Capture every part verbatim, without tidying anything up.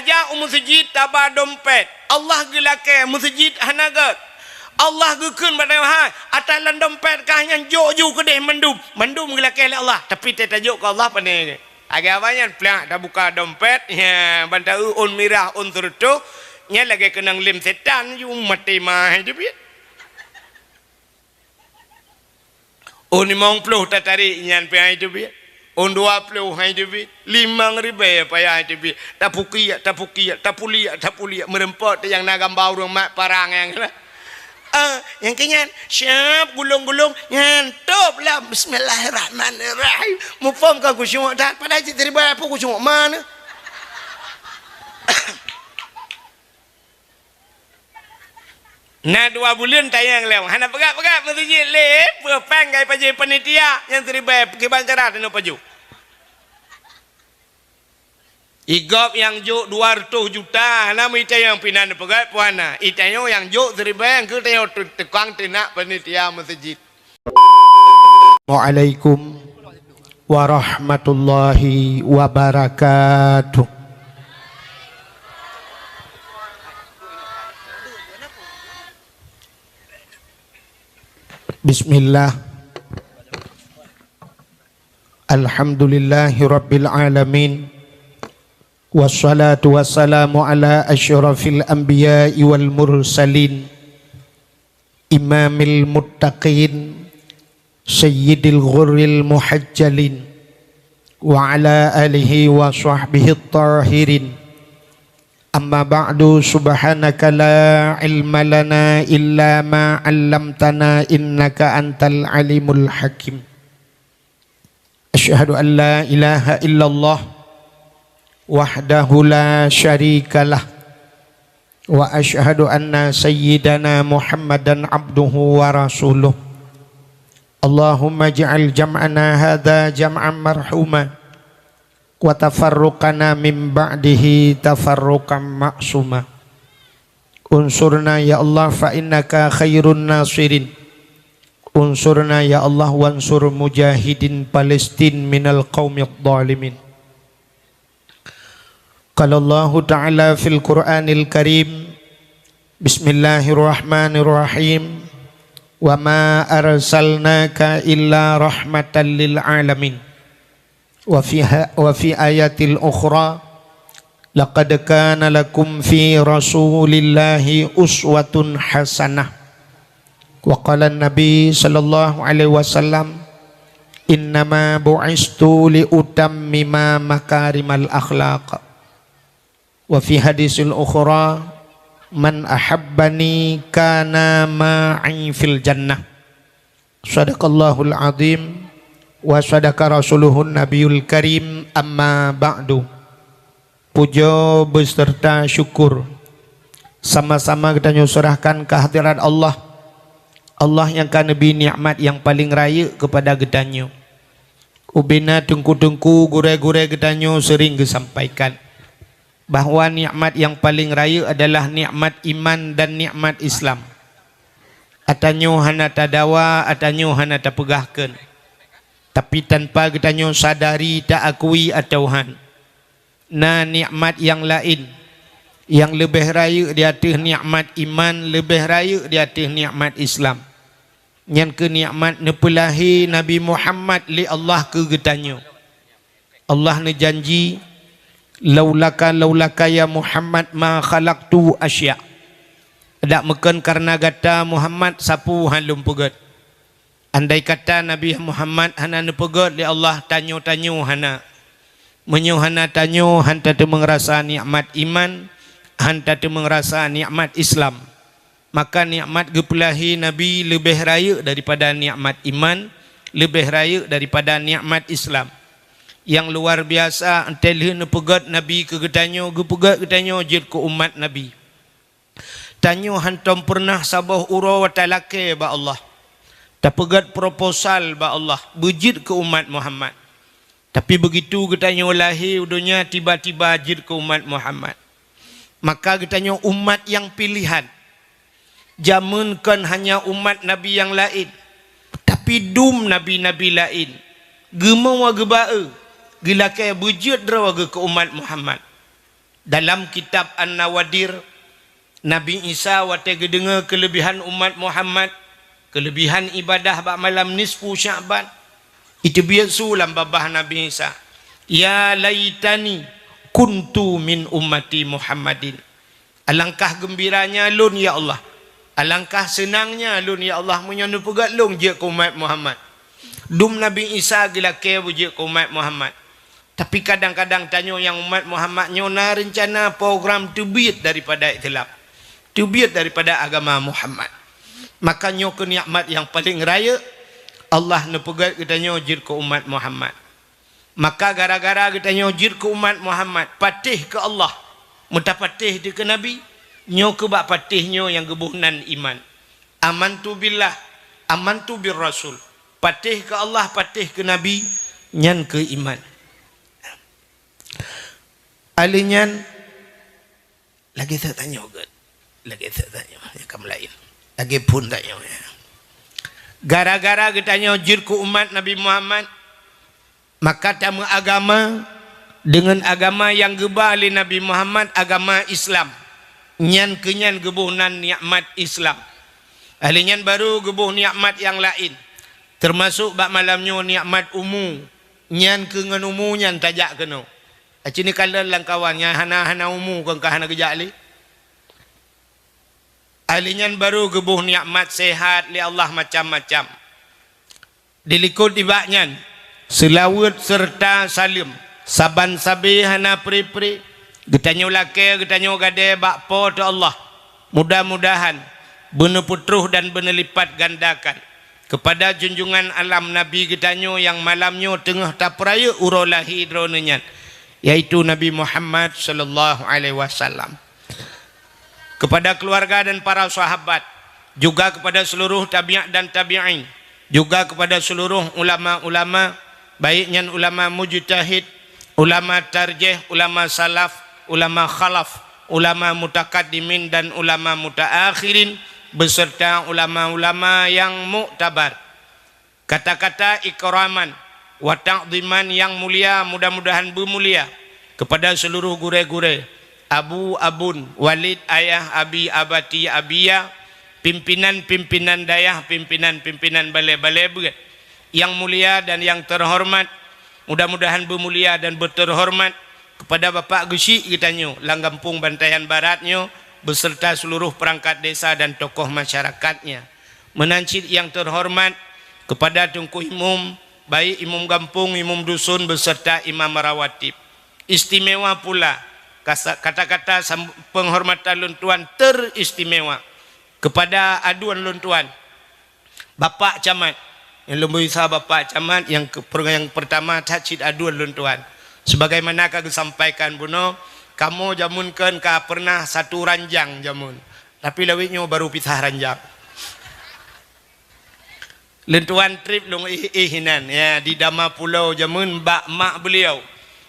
Jak u meuseujid taba dompet. Allah geulakée meuseujid hana gét. Allah geukheun bak tanyoe, hai, atra lam dompet kah nyan jok ju keudeh mandum. Mandum geulakée lé Allah, tapi teuh tajok keu Allah pane. Lagée awaknyan plak tabuka dompet, ya, ban taeu ôn mirah, ôn seureutôh, nyan lagée keunong lem setan ju maté ma hai teubiet. Ôn limong ploh tatarék nyan pih hai teubiet. Ôn dua ploh hai teubiet. Limong ribée payah hai teubiet. Tapukiek, tapukiek, tapuliek, tapuliek. Meureumpok teuh nyang na gamba ureuëng mat parang nyan. Ah, nyang keu nyan, siap gulong-gulong, nyan top lam bismillahirrahmanirrahim. Muphom ka khusyuk that, padahai cit ribée peue khusyuk mana. Na dua buleuen tanyong lom, hana peugah-peugah meuseujid lé, peue péng ka ipajoh panitia nyang siribée kiban cara teunoe pajoh. Igob nyang jok dua reutôh juta, hana meuitanyong pinan peugah puana. Itanyong nyang jok siribée, engkeu tanyong tu-, tukang teunak panitia meuseujid. Assalamualaikum warahmatullahi wabarakatuh. Bismillah. Alhamdulillahi rabbil alamin. Wassalatu wassalamu ala asyrafil anbiya'i wal mursalin. Imamil muttaqin, sayyidil ghurril muhajjalin, wa ala alihi wa sahbihi tahirin. Amma ba'du, subhanaka la ilma lana illa ma 'allamtana innaka antal alimul hakim. Asyhadu an la ilaha illallah wahdahu la syarikalah, wa asyhadu anna sayyidana Muhammadan abduhu wa rasuluh. Allahumma ij'al jam'ana hadza jam'an marhuma, wa tafarruqana min ba'dihi tafarruqan ma'suma. Unsurna ya Allah fa innaka khairun nasirin. Unsurna ya Allah wansur mujahidin Palestin minal qaumidh dhalimin. Qala Allahu ta'ala fil Qur'anil Karim, bismillahirrahmanirrahim, wa ma arsalnaka illa rahmatan lil alamin. Wa fi ha-, wa fi ayatil ukhra, laqad kana lakum fi Rasulillahi uswatun hasanah. Wa qala Nabi sallallahu alaihi wasallam, "Innama bu'istu li utammima makarimal akhlaq." Wa fi hadisil ukhra, "Man ahabbani kana ma'i fil jannah." Sadaqallahul azim wa sadaqa rasuluhun nabiyul karim, amma ba'du. Puja beserta syukur sama-sama geutanyoe serahkan keu hadirat Allah. Allah nyang ka neubri nikmat nyang paleng rayeuk keupada geutanyoe. Ubena teungku-teungku, gurée-gurée geutanyoe seuring geusampaikan bahwa nikmat nyang paleng rayeuk adalah nikmat iman dan nikmat Islam. Atanyoe hana tadawa, atanyoe hana tapeugah kheun. Tapi tanpa geutanyoe sadari, taakui atawa han, na nikmat nyang laén nyang leubeh rayeuk di ateueh nikmat iman, leubeh rayeuk di ateueh nikmat Islam. Nyan keuh nikmat neupeulahé Nabi Muhammad lé Allah keu geutanyoe. Allah neujanji, "Laulaka, laulaka ya Muhammad ma khalaqtu asya." Dak meukheun kareuna gata Muhammad sapeue han lôn peugét. Andai kata Nabi Muhammad hana neupeugét lé Allah, tanyoe-tanyoe hana. Meunyoe hana tanyoe, han tateumeung rasa nikmat iman, han tateumeung rasa nikmat Islam. Maka nikmat geupeulahé Nabi leubeh rayeuk daripada nikmat iman, leubeh rayeuk daripada nikmat Islam. Nyang luar biasa, 'oh lheueh neupeugét Nabi keu geutanyoe, geupeugét geutanyoe jeuet keu umat Nabi. Tanyoe hantom peureunah saboh uroe talakée bak Allah, tapeugét proposal bak Allah beujeuet keu umat Muhammad. Tapi beugitu geutanyoe lahé u donya, tiba-tiba jeuet keu umat Muhammad. Maka geutanyoe umat nyang piléhan. Jameun kon hanya umat nabi nyang laén, tapi dum nabi-nabi laén geumeuwoe geuba-e, geulakée beujeuet droe geuh keu umat Muhammad. Dalam kitab An-Nawadir, Nabi Isa watée geudeungoe keuleubihan umat Muhammad, keuleubihan ibadah bak malam nisfu Sya'ban, iteubiet su lam babah Nabi Isa, "Ya laitani kuntu min ummati Muhammadin." Alangkah geumbiranya lôn, ya Allah! Alangkah seunangnya lôn, ya Allah, meunyoe neupeugét lôn jeuet keu umat Muhammad! Dum Nabi Isa geulakée beujeuet keu umat Muhammad. Tapi kadang-kadang tanyoe nyang umat Muhammad nyoe na reuncana program teubiet daripada Islam, teubiet daripada agama Muhammad. Maka nyoe keuh nikmat nyang paleng rayeuk, Allah neupeugét geutanyoe jeuet keu umat Muhammad. Maka gara-gara geutanyoe jeuet keu umat Muhammad, patéh keu Allah, meutapatéh dikeue Nabi, nyoe keuh bak patéh nyoe nyang geuboh nan iman. Amantu billah, amantu bir rasul. Patéh keu Allah, patéh keu Nabi, nyan keuh iman. Alheuh nyan, lagée seutanyoe gét. Lagée seutanyoe, ya, kamu lain. Lagée phon tanyoe, ya. Gara-gara geutanyoe jeuet keu umat Nabi Muhammad, maka tameuagama deungon agama nyang geuba lé Nabi Muhammad, agama Islam. Nyan keuh nyan geuboh nan nikmat Islam. Alheuh nyan baru geuboh nikmat nyang laén, teumasok bak malam nyoe nikmat umu. Nyan keuh ngon umu nyan tajak keunoe. Aci neukalon lam kawan nyang hana-hana umu kon ka hana geujak lé. Alheuh nyan baru geuboh nikmat sehat lé Allah macam-macam. Dilikot nibak nyan, seulaweuet seureuta saleuem saban sabe hana pre-pre geutanyoe lakée, geutanyoe gadée bak Po teu Allah. Mudah-mudahan beuneupeutroh dan beuneulipatgandakan keupada junjungan alam Nabi geutanyoe nyang malam nyoe teungoh tapeurayeuk uroe lahé droeneuh nyan, yaitu Nabi Muhammad sallallahu alaihi wasallam. Kepada keluarga dan para sahabat, juga kepada seluruh tabi'at dan tabi'in, juga kepada seluruh ulama-ulama, baik nyan ulama mujtahid, ulama tarjih, ulama salaf, ulama khalaf, ulama mutakaddimin dan ulama mutaakhirin, beserta ulama-ulama nyang muktabar. Kata-kata ikraman wa ta'dhiman nyang mulia, mudah-mudahan beumulia, kepada seluruh gurée-gurée, abu, abon, walid, ayah, abi, abati, abiya, pimpinan-pimpinan dayah, pimpinan-pimpinan balée-balée beuet, nyang mulia dan nyang teuhoreumat, mudah-mudahan beumulia dan beuteuhoreumat kepada Bapak Geuchik geutanyoe lam gampông Bantayan Barat nyoe, beserta seluruh perangkat desa dan tokoh masyarakatnya. Meunan cit nyang teuhoreumat kepada Teungku Imum, baik imum gampông, imum dusun, beserta imam rawatib. Istimewa pula, kasa-, kata-kata sam-, penghormatan lôn tuan teristimewa kepada aduan lôn tuan, Bapak Camat. Nyang lôn bri sa Bapak Camat nyang ke-, per-, nyang pertama that cit aduan lôn tuan. Sebagaimana ka geusampaikan bunoe, kamoe jameun kon ka pernah satu ranjang jameun. Tapi lawét nyoe baru pisah ranjang. Lôn tuan treb lôn éh-éh inan, ya, di Dama Pulo jameun bak mak beliau.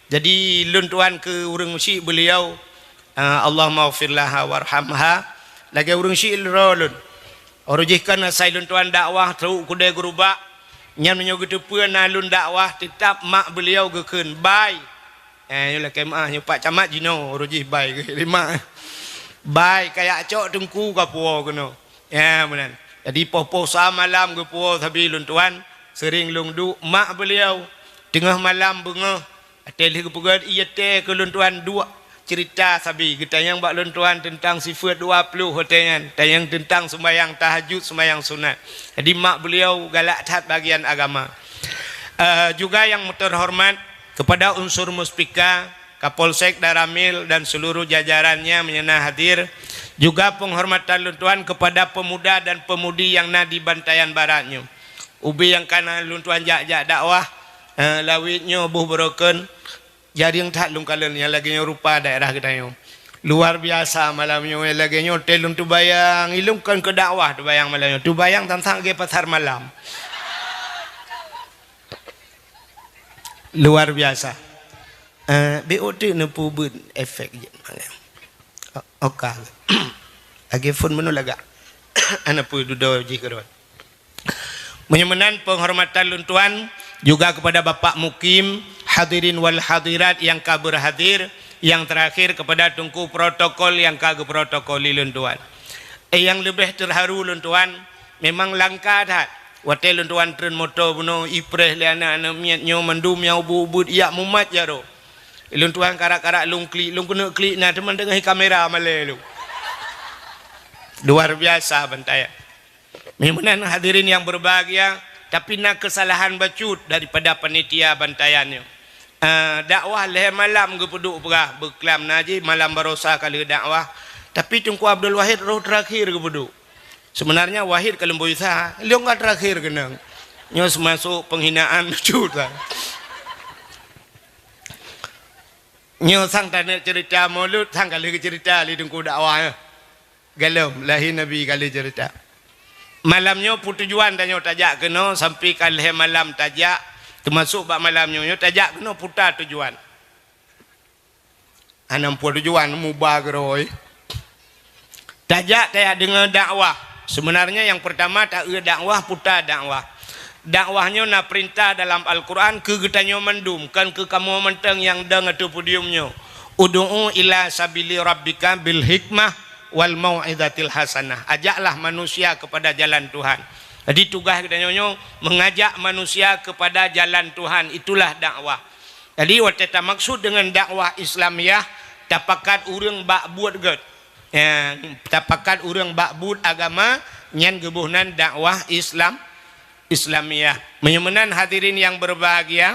Jadi lôn tuan keu ureuëng syik beliau, ah, Allahumma ghfir laha warhamha, lagée ureuëng syik droe lôn. Uroe jih kan asai lôn tuan dakwah trok keudée geurubak, nyan meunyoe geuteupeue na lôn dakwah, teutab mak beliau geukheun, "Bai." Eh, nyoe lakée meuáh, nyoe Pak Camat jinoe, uroe jih bai geuh lé mak. "Bai, kayak cok teungku ka puwoe keunoe." Ya, meunan. Jadi poh-poh sa malam geupuwoe sabe lôn tuan, sering lôn duek mak beliau. Teungoh malam beungoh, watée lheueh geupeugét ié tée keu lôn tuan duek cerita sabe geutanyong bak lôn tuan teuntang sifeuet dua ploh watée nyan, tanyong teuntang sumbayang tahajud, sumbayang sunat. Jadi mak beliau galak that bagian agama. Eh, juga yang terhormat kepada unsur Muspika, Kapolsek Daramil dan seluruh jajarannya meunyoe na hadir, juga penghormatan lôn tuan kepada pemuda dan pemudi nyang na di Bantayan Barat nyoe. Ubé nyang kana lôn tuan jak-jak dakwah, eh, lawét nyoe boh beurokon, jareueng that lôn kalon nyang lagée nyoe rupa daerah geutanyoe. Luar biasa malam nyoe lagée nyoe tée lôn teubayang, ilôn kon keu dakwah teubayang malam nyoe. Teubayang sang-sang lagée pasar malam. Luar biasa. Eh, B O T neupeubuet efek jih. O-, oka. Lagée phon meunoe lagak. Ana peue dudoe jih keudroe. Meunyoe meunan penghormatan lôn tuan juga kepada Bapak Mukim, hadirin wal hadirat nyang ka berhadir, Nyang teurakhir keupada teungku protokol nyang ka geuprotokoli lôn tuan. Eh, nyang leubeh teuharu lôn tuan, memang langka that. Watée lôn tuan treun moto bunoe ipreh lé aneuk-aneuk miet nyoe mandum nyang ubit-ubit ijak mumat jaroe. Lôn tuan karak-karak lôn klik, lôn keuneuk klik na teuma teungoh kamera malée lôn. Luar biasa bantayan. Meunan hadirin yang berbahagia, tapi na kesalahan bacut daripada panitia bantayan nyoe. Ah, dakwah lhée malam geupeuduek peugah, beuklam na jih malam barosa ka lheueh dakwah. Tapi Teungku Abdul Wahid roh terakhir geupeuduek. Sebenarnya Wahid ka leumboi sa, lôn ka terakhir keunong. Nyoe seumasok penghinaan bacut lah. Nyoe sang taneuk cerita Maulud, sang ka lheueh cerita lé Teungku dakwah nyoe. Galom, lahé Nabi ka lheueh cerita. Malam nyoe peue tujuan tanyoe tajak keunoe sampai ka lhée malam tajak, teumasok bak malam nyoe, nyoe tajak keunoe peue tujuan. Hana peue tujuan, muba keurôi. Tajak tajak deungoe dakwah. Sebenarnya nyang pertama taeu dakwah, peue dakwah. Dakwah nyoe na peurintah dalam Al-Quran keu geutanyoe mandum, kon keu kamoe mantong nyang dong ateueh podium nyoe. Ud'u ila sabili rabbika bil hikmah wal mau'izatil hasanah. Ajaklah manusia kepada jalan Tuhan. Jadi tugaih geutanyoe nyoe mengajak manusia kepada jalan Tuhan, itulah dakwah. Jadi watée tamaksud dengan dakwah Islamiyah, tapakat ureuëng bak buet gét. Ya, tapakat ureuëng bak buet agama, nyan geuboh nan dakwah Islam, Islamiyah. Meunyoe meunan hadirin yang berbahagia,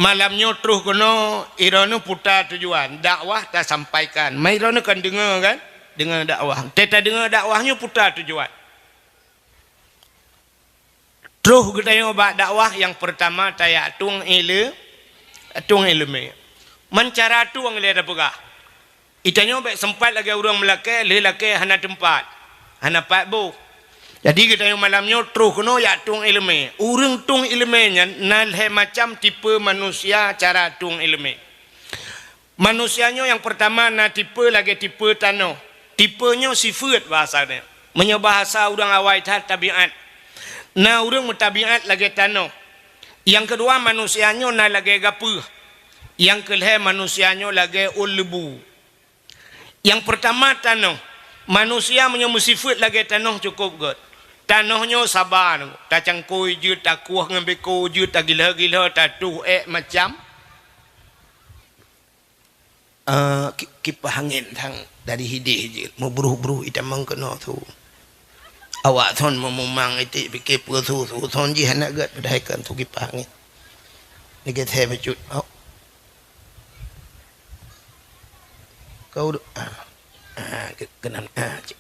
malam nyoe troh keunoe, droeneuh peue tujuan, dakwah tasampaikan. Mai droeneuh kan deungoe kan? Deungoe dakwah. Teuta deungoe dakwah nyoe peue tujuan. Troh geutanyoe bak dakwah nyang pertama tajak tueng ile-, tueng ileumé. Man cara tueng lé tapeugah. Itanyoe bék sempat lagée ureuëng meulakée, lheueh lakée hana teumpat, hana pat boh. Jadi geutanyoe malam nyoe troh keunoe jak tueng ileumé. Ureuëng tueng ileumé nyan na lhée macam tipe manusia cara tueng ileumé. Manusia nyoe nyang pertama na tipe lagée tipe tanoh. Tipe nyoe sifeuet bahasa nyoe. Meunyoe bahasa ureuëng awai that tabiat. Na ureuëng meutabiat lagée tanoh. Nyang keudua manusia nyoe na lagée gapeuh. Nyang keulhée manusia nyoe lagée ôn leubu. Nyang pertama tanoh. Manusia meunyoe meusifeuet lagée tanoh cukôp gét. Tanoh nyoe saba, tacangkôi jeuet, takueh ngon beko jeuet, tagilho-gilho, tatuh ék macam. Eh, ki-, kipah angén sang dari hideh jeuet, meubruh-bruh itamong keunoe su. Awak thon meumumang iték pike peue su, su thon jih hana gét, padahai kan su kipah angén. Lagée thée bacut. Oh. Kau du-, ah, ah, ke-, keunan, ah, cik.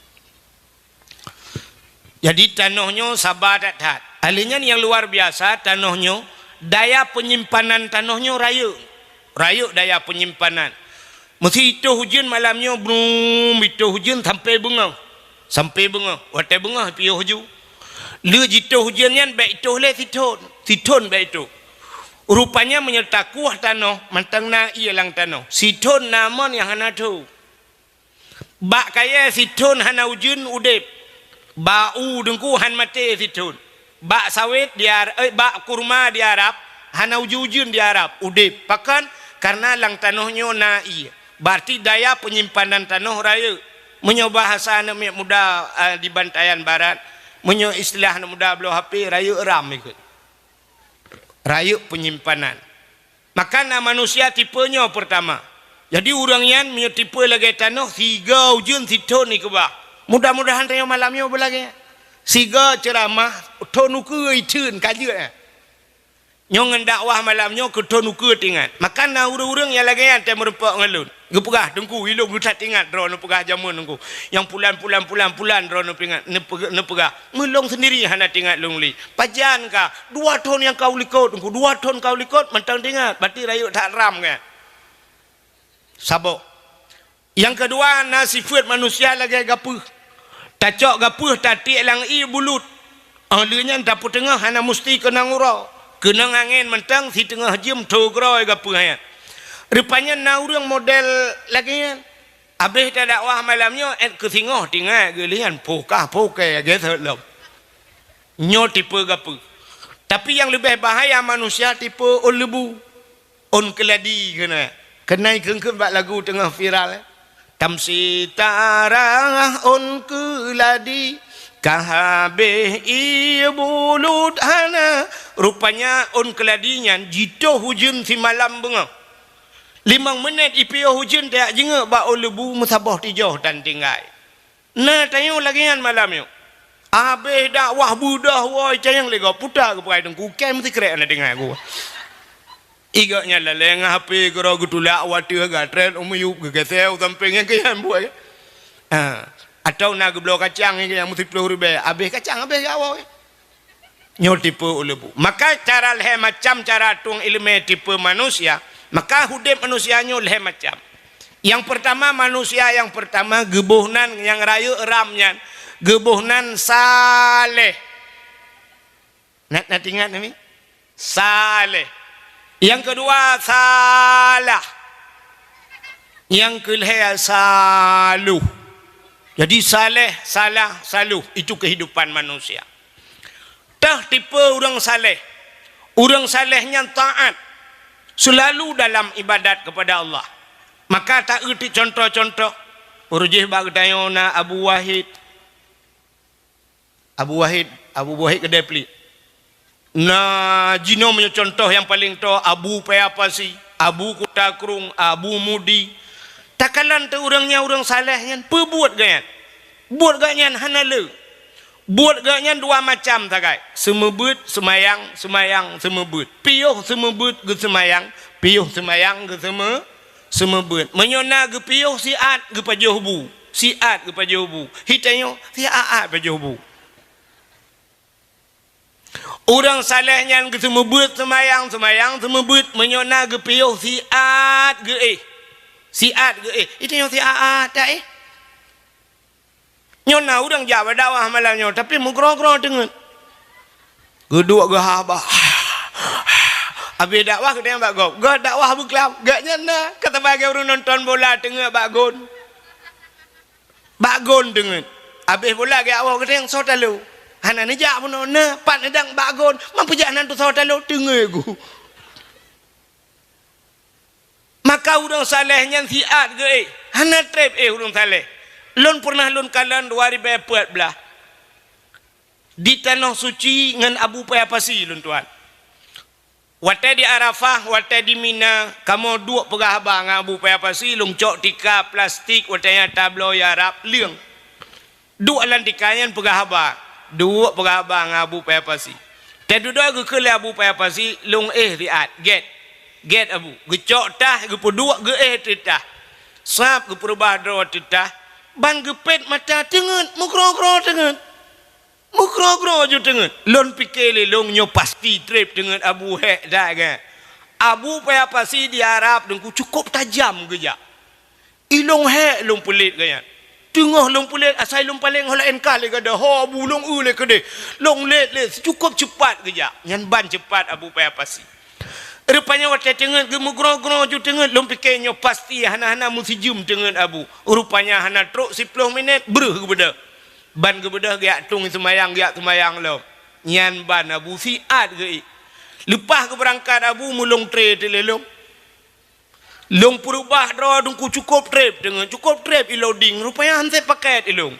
Jadi tanoh nyoe saba that-that. Ahli nyan nyang luar biasa tanoh nyoe, daya penyimpanan tanoh nyoe rayeuk. Rayeuk daya penyimpanan. Meusi itoh ujeuen malam nyoe, brum, itoh ujeuen sampai beungoh. Sampai beungoh. Watée beungoh piôh ju. Lheueh jitoh ujeuen nyan bék itoh lé sithon. Sithon bék itoh. Rupanya meunyoe takueh tanoh, mantong na ié lam tanoh. Sithon na mon nyang hana tho. Bak kayée sithon hana ujeuen udeb. Bak u deungku han maté sithon. Bak sawét diar-, eh, bak kurma diarab hana ujeuen-ujeuen diarab udeb. Pakon? Karena lam tanoh nyoe na ié. Berarti daya penyimpanan tanoh rayeuk. Meunyoe bahasa aneuk miet muda, eh, di Bantayan Barat, meunyoe istilah aneuk muda bloe H P, rayeuk RAM ikot. Rayeuk penyimpanan. Maka na manusia tipe nyoe pertama. Jadi ureuëng nyan meunyoe tipe lagée tanoh, siga ujeuen sithon ikeubah. Mudah-mudahan tanyoe malam nyoe beulagée. Siga ceuramah, thon ukeue itheun ka jeuet, eh. Nyoe ngon dakwah malam nyoe keu thon ukeue teuingat. Maka na ureuëng-ureuëng nyang lagée nyan teumeureumpok ngon lôn. Geupeugah, "Teungku, ilôn geutat ingat droeneuh peugah jameun Teungku. Nyang pulan, pulan, pulan, pulan droeneuh peuingat, neupeugah, neupeugah. Meulôn sendiri hana teuingat lôn lé. Pajan ka, dua thon nyang ka u likot Teungku, dua thon ka u likot mantong teuingat, berarti rayeuk that RAM kan." Saboh. Nyang keudua na sifeuet manusia lagée gapeuh. Tacok gapeuh tatiek lam ié bulut. Óh lheueh nyan tapeuteungoh hana musti keunong uroe. Keunong angén mantong siteungoh jeuem tho keudroe gapeuh nyan. Rupanya na ureuëng model lagée nyan. Abéh tadakwah malam nyoe, ék keu singoh teuingat geulian pokah-pokah lagée seuet lom. Nyoe tipe gapeuh. Tapi nyang leubeh bahaya manusia tipe ôn leubu. Ôn keuladi keunoe. Keunan kheun-kheun bak lagu teungoh viral, eh. Tamsi tarah ôn keuladi, ka habéh ié bulut hana. Rupanya ôn keuladi nyan jitoh ujeuen simalam beungoh. Limong minét ipiôh ujeuen tajak jingeuk bak ôn leubu meusaboh tijoh tan tinggai. Na tanyoe lagée nyan malam nyoe. Habéh dakwah beudoh woe cayang lé gob puta geupeugah teungku, kém sikrek na deungoe geuh. Igok nyan lalée ngon H P keudroe geutulak watée gatrén u miyueb geugeuseu sampéng nyang keuyan buet. Ha, atau na geubloe kacang nyang meusiplôh ribée, habéh kacang habéh gak woe. Nyoe tipe uleubu. Maka cara lhée macam cara tueng iéleumé tipe manusia, maka udeb manusia nyoe lhée macam. Nyang peurtama, manusia nyang peurtama geuboh nan nyang rayeuk ram nyan, geuboh nan saleh. Na, na teuingat nami? Saleh. Nyang keudua, salah. Nyang keulhée, saluh. Jadi saleh, salah, saluh, itu kehidupan manusia. Teuh tipe ureuëng saleh. Ureuëng saleh nyan taát, seulalu dalam ibadat kepada Allah. Maka taeuti contoh-contoh. Urujih bak geutanyoe na Abu Wahid. Abu Wahid, Abu Wahid keudeh plik. Na jinoe meunyoe contoh nyang paleng toe, Abu Paya Pasi, Abu Kuta Krueng, Abu Mudi. Takalon teuh ureuëng nyan ureuëng saleh nyan, peue buet gobnyan? Buet gobnyan hana le. Buet gobnyan dua macam sagai, seumeubeuet, seumayang, seumayang, seumeubeuet. Piôh seumeubeuet geuseumayang, piôh seumayang geuseume-, seumeubeuet. Meunyoe na geupiôh siat geupajoh bu, siat geupajoh bu, hitanyoe siat-at pajoh bu. Ureuëng saleh nyan geuseumeubeuet seumayang, seumayang seumeubeuet, meunyoe na geupiôh siat geuéh. Siat geuéh. Itu nyang siat-at taéh. Nyoe na ureuëng jak bak dakwah malam nyoe, tapi meugroe-groe teungeut. Geuduek geuhaba. Habéh dakwah geutanyoe bak gob. Gob dakwah beuklam. Gobnyan na ka sabagai ureuëng nonton bola teungeut bak gon. Bak gon teungeut. Habéh bola geujak woe geutanyoe soe talo. Hana neujak bunoe na, pat neudang bak gon. Man peujak nan teusoe talo teungeut gu. Maka ureuëng saleh nyan siat geuéh. Hana treb éh ureuëng saleh. Lôn peureunah lôn kalon dua ribée peuet blaih. Di Tanoh Suci ngon Abu Paya Pasi lôn tuan. Watée di Arafah, watée di Mina, kamoe duek peugah haba ngon Abu Paya Pasi, lôn cok tika plastik watée nyan tabloe Arab leueng. Duek lam tika nyan peugah haba, duek peugah haba ngon Abu Paya Pasi. Teududoe geukheun lé Abu Paya Pasi, lôn éh siat, gét. Gét Abu, geucok tah, geupeuduek geuéh teutah. Sab geupeurubah droe teutah, ban geupét mata teungeut, meugroe-groe teungeut. Meugroe-groe ju teungeut. Lôn pike lé lôn nyoe pasti treb teungeut Abu hék that gét. Abu Paya Pasi di Arab teungku cukôp tajam geujak. Ilôn hék lôn peulet gobnyan. Teungoh lôn peulet asai lôn paleng ho laén kah lé gada ho Abu lôn eu lé keudeh. Lôn let lé cukôp ceupat geujak. Nyan ban ceupat Abu Paya Pasi. Rupanya watée teungeut geumeugroe-groe ju teungeut lôn pike nyoe pasti hana-hana meusijeuem teungeut Abu. Rupanya hana trok siplôh minét breuh geubeudôh. Ban geubeudôh geujak tueng seumayang, geujak seumayang lom. Nyan ban Abu siat geuéh. Leupah geubeurangkat Abu meulông tre teulélong. Lôn peureubah droe teungku cukôp treb teungeut, cukôp treb iloding, rupanya han sép pakét ilông.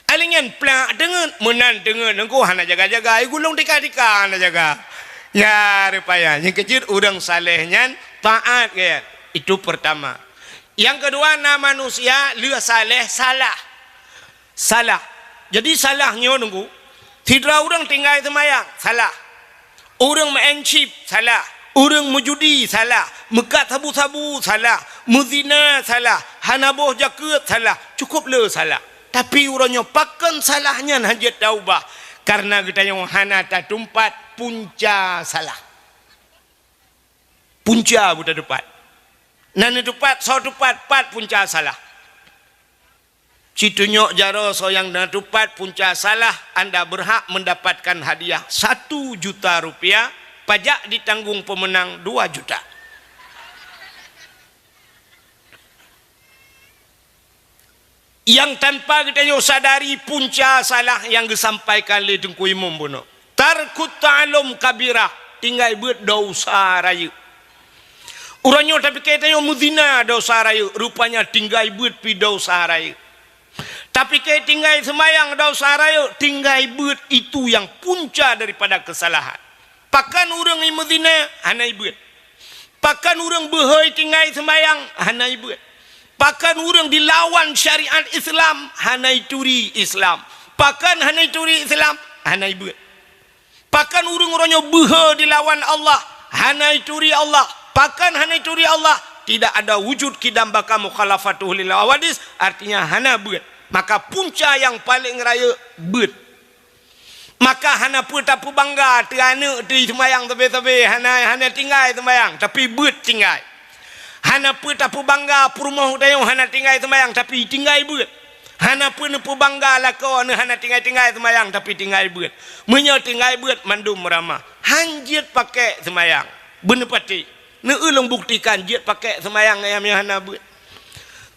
Alinyan plak teungeut, meunan teungeut teungku hana jaga-jaga, igulong tika-tika hana jaga. Ya, rupanya nyang keujeuet ureuëng saleh nyan taát gét. Itu pertama. Nyang keudua na manusia lheueh saleh salah. Salah. Jadi salah nyoe teungku. Sidroe ureuëng tinggai seumayang, salah. Ureuëng meu'en chip, salah. Ureuëng meujudi, salah. Meukat sabu-sabu, salah. Meuzina, salah. Hana boh jakeuet, salah. Cukôp le salah. Tapi uroe nyoe pakon salah nyan hana jeuet taubah? Kareuna geutanyoe hana tatumpat punca salah. Punca beutateupat. Na neuteupat, soe teupat, pat punca salah. Situnyok jaroe soe nyang neuteupat punca salah, anda berhak mendapatkan hadiah satu juta rupiah, pajak ditanggung pemenang dua juta. Nyang tanpa geutanyoe sadari punca salah nyang geusampaikan lé Teungku Imum bunoe. Tarkut ta'allum kabirah, tinggai beuet desya rayeuk. Uroe nyoe tapike tanyoe meuzina dosa rayeuk, rupanya tinggai beuet pi dosa rayeuk. Tapike tinggai seumayang dosa rayeuk, tinggai beuet itu yang punca daripada kesalahan. Pakon ureuëng meuzina, hana ibeuet. Pakon ureuëng beuhôi tinggai seumayang, hana ibeuet. Pakon ureuëng dilawan syariat Islam, hana ituri Islam. Pakon hana ituri Islam, hana ibeuet. Pakon ureuëng uroe nyoe beuhe dilawan Allah, hana ituri Allah. Pakon hana ituri Allah, tidak ada wujud qidam baqa mukhalafatuhu lil hawadis, artinya hana beuet. Maka punca nyang paleng rayeuk beuet. Maka hana peue tapeubangga teu aneuëk teu seumayang sabe-sabe, hana, hana tinggai seumayang, tapi beuet tinggai. Hana peue tapeubangga peurumoh tanyoe hana tinggai seumayang, tapi tinggai beuet. Hana peue neupeubangga lakoe neuh hana tinggai-tinggai seumayang, tapi tinggai beuet. Meunyoe tinggai beuet, mandum meuramah. Han jeuet pakek seumayang. Beuneupatéh. Neu ulôn buktikan jeuet pakek seumayang nyang hana beuet.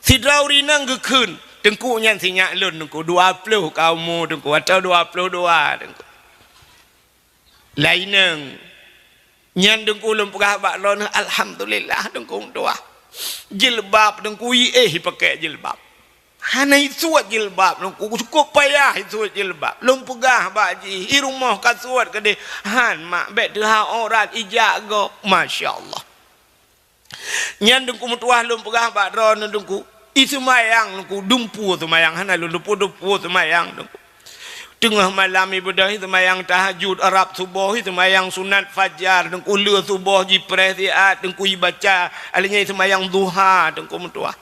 Sidroe ureuëng inong geukheun, "Teungku, nyan si nyak lôn, Teungku, dua ploh ka umu, Teungku, atau dua ploh dua, Teungku." Laineng. Nyan Teungku lôn peugah bak droeneuh, "Alhamdulillah, Teungku meutuah. Jilbab Teungku iéh ipakek jilbab. Hana isuet jilbab Teungku, cukup payah isuet jilbab. Lôn peugah bak jih, i rumoh ka suet keudeh, han mak, bék teuhah aurat ijak gob." Masya Allah. Nyan Teungku meutuah lôn peugah bak droeneuh Teungku, iseumayang Teungku, dumpeue seumayang, hana lôn dumpeue-dumpeue seumayang Teungku. Teungoh malam ibadah seumayang tahajud, rab suboh seumayang sunat fajar Teungku, le suboh jipreh siat Teungku ibaca, alinyan seumayang duha Teungku meutuah.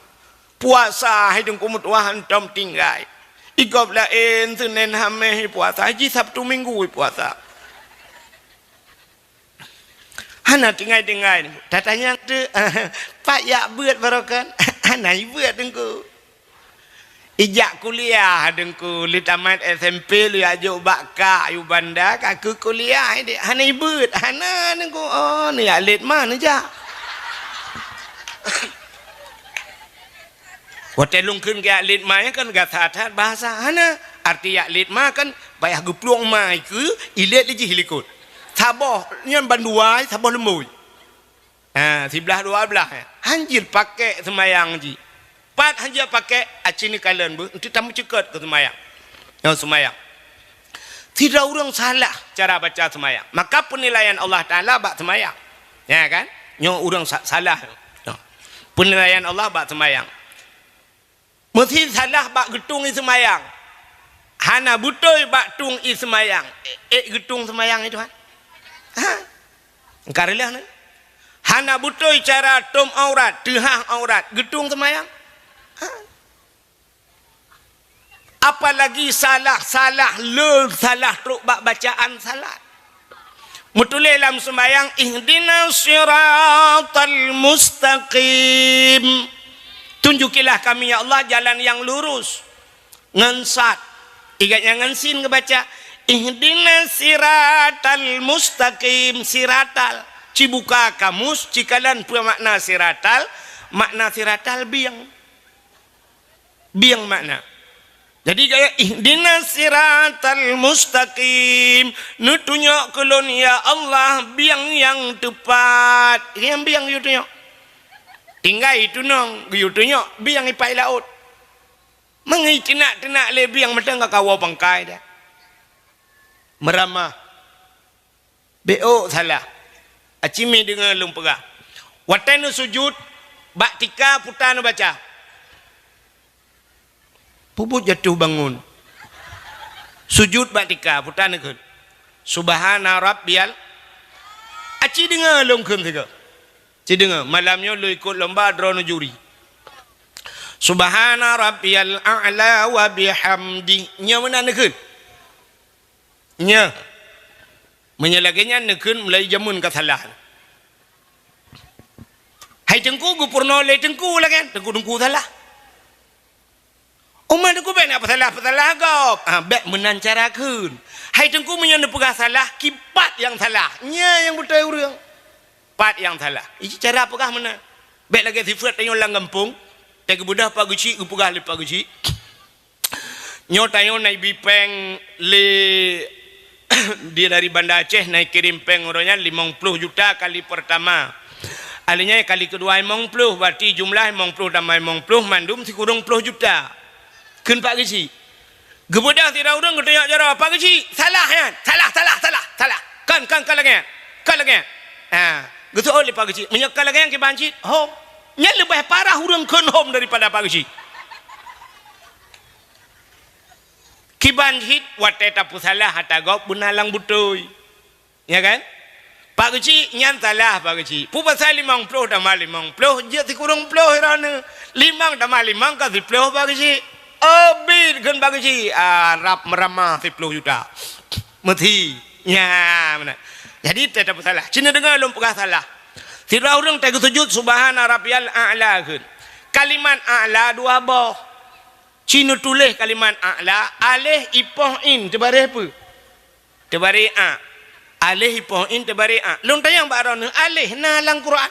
Puasa hai Teungku meutuah hantom tinggai. Igob laén Senin Haméh ipuasa, jih Sabtu Minggu ipuasa. Hana tinggai-tinggai. Tatanyong teuk, "Pat jak beuet baroe kon?" Hana ibeuet Teungku. Ijak kuliah Teungku, lheueh tamat S M P lheueh jak jok bak kak yue banda, ka keu kuliah dek. Hana ibeuet, hana Teungku. Oh, neujak lét ma neujak. Watée lôn kheun geujak lét ma nyan kan gata that bahasa hana. Arti jak lét ma kan payah geuplueng ma ikeue, ilét lé jih likot. Saboh nyan bandua, saboh leumbôi. Ha, siblah dua blah. Han jeuet pakek seumayang jih. Pat han jeuet pakek, aci neukalon beuh, enteuk tameuceuket keu seumayang. Nyoe seumayang. Sidroe ureuëng salah cara baca seumayang, maka peunilaian Allah Taala bak seumayang. Ya kan? Nyoe ureuëng sa-, salah. Nyoe. Peunilaian Allah bak seumayang. Meusi salah bak geutung ié seumayang. Hana beutôi bak tung ié seumayang. Ék, ék geutung seumayang itu, ha? Ha? Engka reulah ni. Hana beutôi cara tom aurat, teuhah aurat, geutung seumayang. Ha? Apalagi salah-salah le salah trok bak bacaan salat. Meutuléh lam seumayang, "Ihdinas siratal mustaqim." Tunjukilah kami, ya Allah, jalan yang lurus. Ngon sad. Ingat nyang ngon sin geubaca, "Ihdinas siratal mustaqim." Siratal. Ci buka kamus, ci kalon peue makna siratal. Makna siratal bieng. Bieng makna. Jadi gaya, "Ihdinas siratal mustaqim." Neutunyok keu lôn, ya Allah, bieng nyang teupat. Nyang bieng yue tunyok. Tinggai tunong, geuyue tunyok, bieng ipai laôt. Mangai teunak-teunak lé bieng mantong ka kawoe pangkai dah. Meuramah. Bék ôk salah. Aci mi deungoe lôn peugah. Watée neusujut, bak tika puta neubaca. Peubuet jatuh bangun. Sujut bak tika, puta neukheun. Subhana rabbiyal. Aci deungoe lôn kheun sigoe. Ci deungoe, malam nyoe lôn ikot lomba droeneuh juri. Subhana rabbiyal a'la wa bihamdi. Nyoe meunan neukheun. Nyoe. Meunyoe lagée nyan neukheun mulai jameun ka salah. Hai Teungku geupeurunoe lé Teungku lagée nyan, Teungku-teungku salah. Uma Teungku bék na peusalah-peusalah gob. Ah, bék meunan cara kheun. Hai Teungku meunyoe neupeugah salah, kipat nyang salah. Nyoe nyang beutôi ureuëng. Pat nyang salah. Iji cara peugah meunan. Bék lagée sifeuet tanyoe lam gampông. Teugeubeudoh Pak Geuchik, geupeugah lé Pak Geuchik. Nyoe tanyoe na ibi péng lé dia dari Banda Aceh na ikirém péng uroe nyan limong ploh juta kali pertama. Alèh nyan kali keudua limong ploh, berarti jumlah limong ploh tamah limong ploh mandum sikureueng ploh juta. Kheun Pak Geuchik. Geubeudôh sidroe ureueng geutunyok jaroe, "Pak Geuchik, salah nyan. Salah, salah, salah, salah. Kon, kon, kon lagèe nyan. Kon lagèe nyan." Ha, geuseuôt lé Pak Geuchik. "Meunyoe kon lagèe nyan kiban cit, hom." Nyan leubeh parah ureueng kheun hom daripada Pak Geuchik. Kiban cit watèe tapeusalah ata gob beuna lam beutôi. Ya kan? "Pak Geuchik, nyan salah, Pak Geuchik. Peue pasai limong ploh tamah limong ploh jeuet sikureueng ploh droeneuh? Limong tamah limong ka siploh, Pak Geuchik." "Oh, bit," kheun Pak Geuchik. Ah, rab meuramah siploh juta. Meuthi. Nya, meunan. Jadi, teuh tapeusalah. Cit neudeungö lôn peugah salah. Sidroe ureueng teuh geusujut, "Subhana rabbiyal a'la," kheun. Kalimat a'la dua boh. Cit neutuléh kalimat a'la, alèh ipoh in, teubarèh peue? Teubarèh a. Alèh ipoh in teubarèh a. Lôn tanyong bak droeneuh, alèh na lam Quran?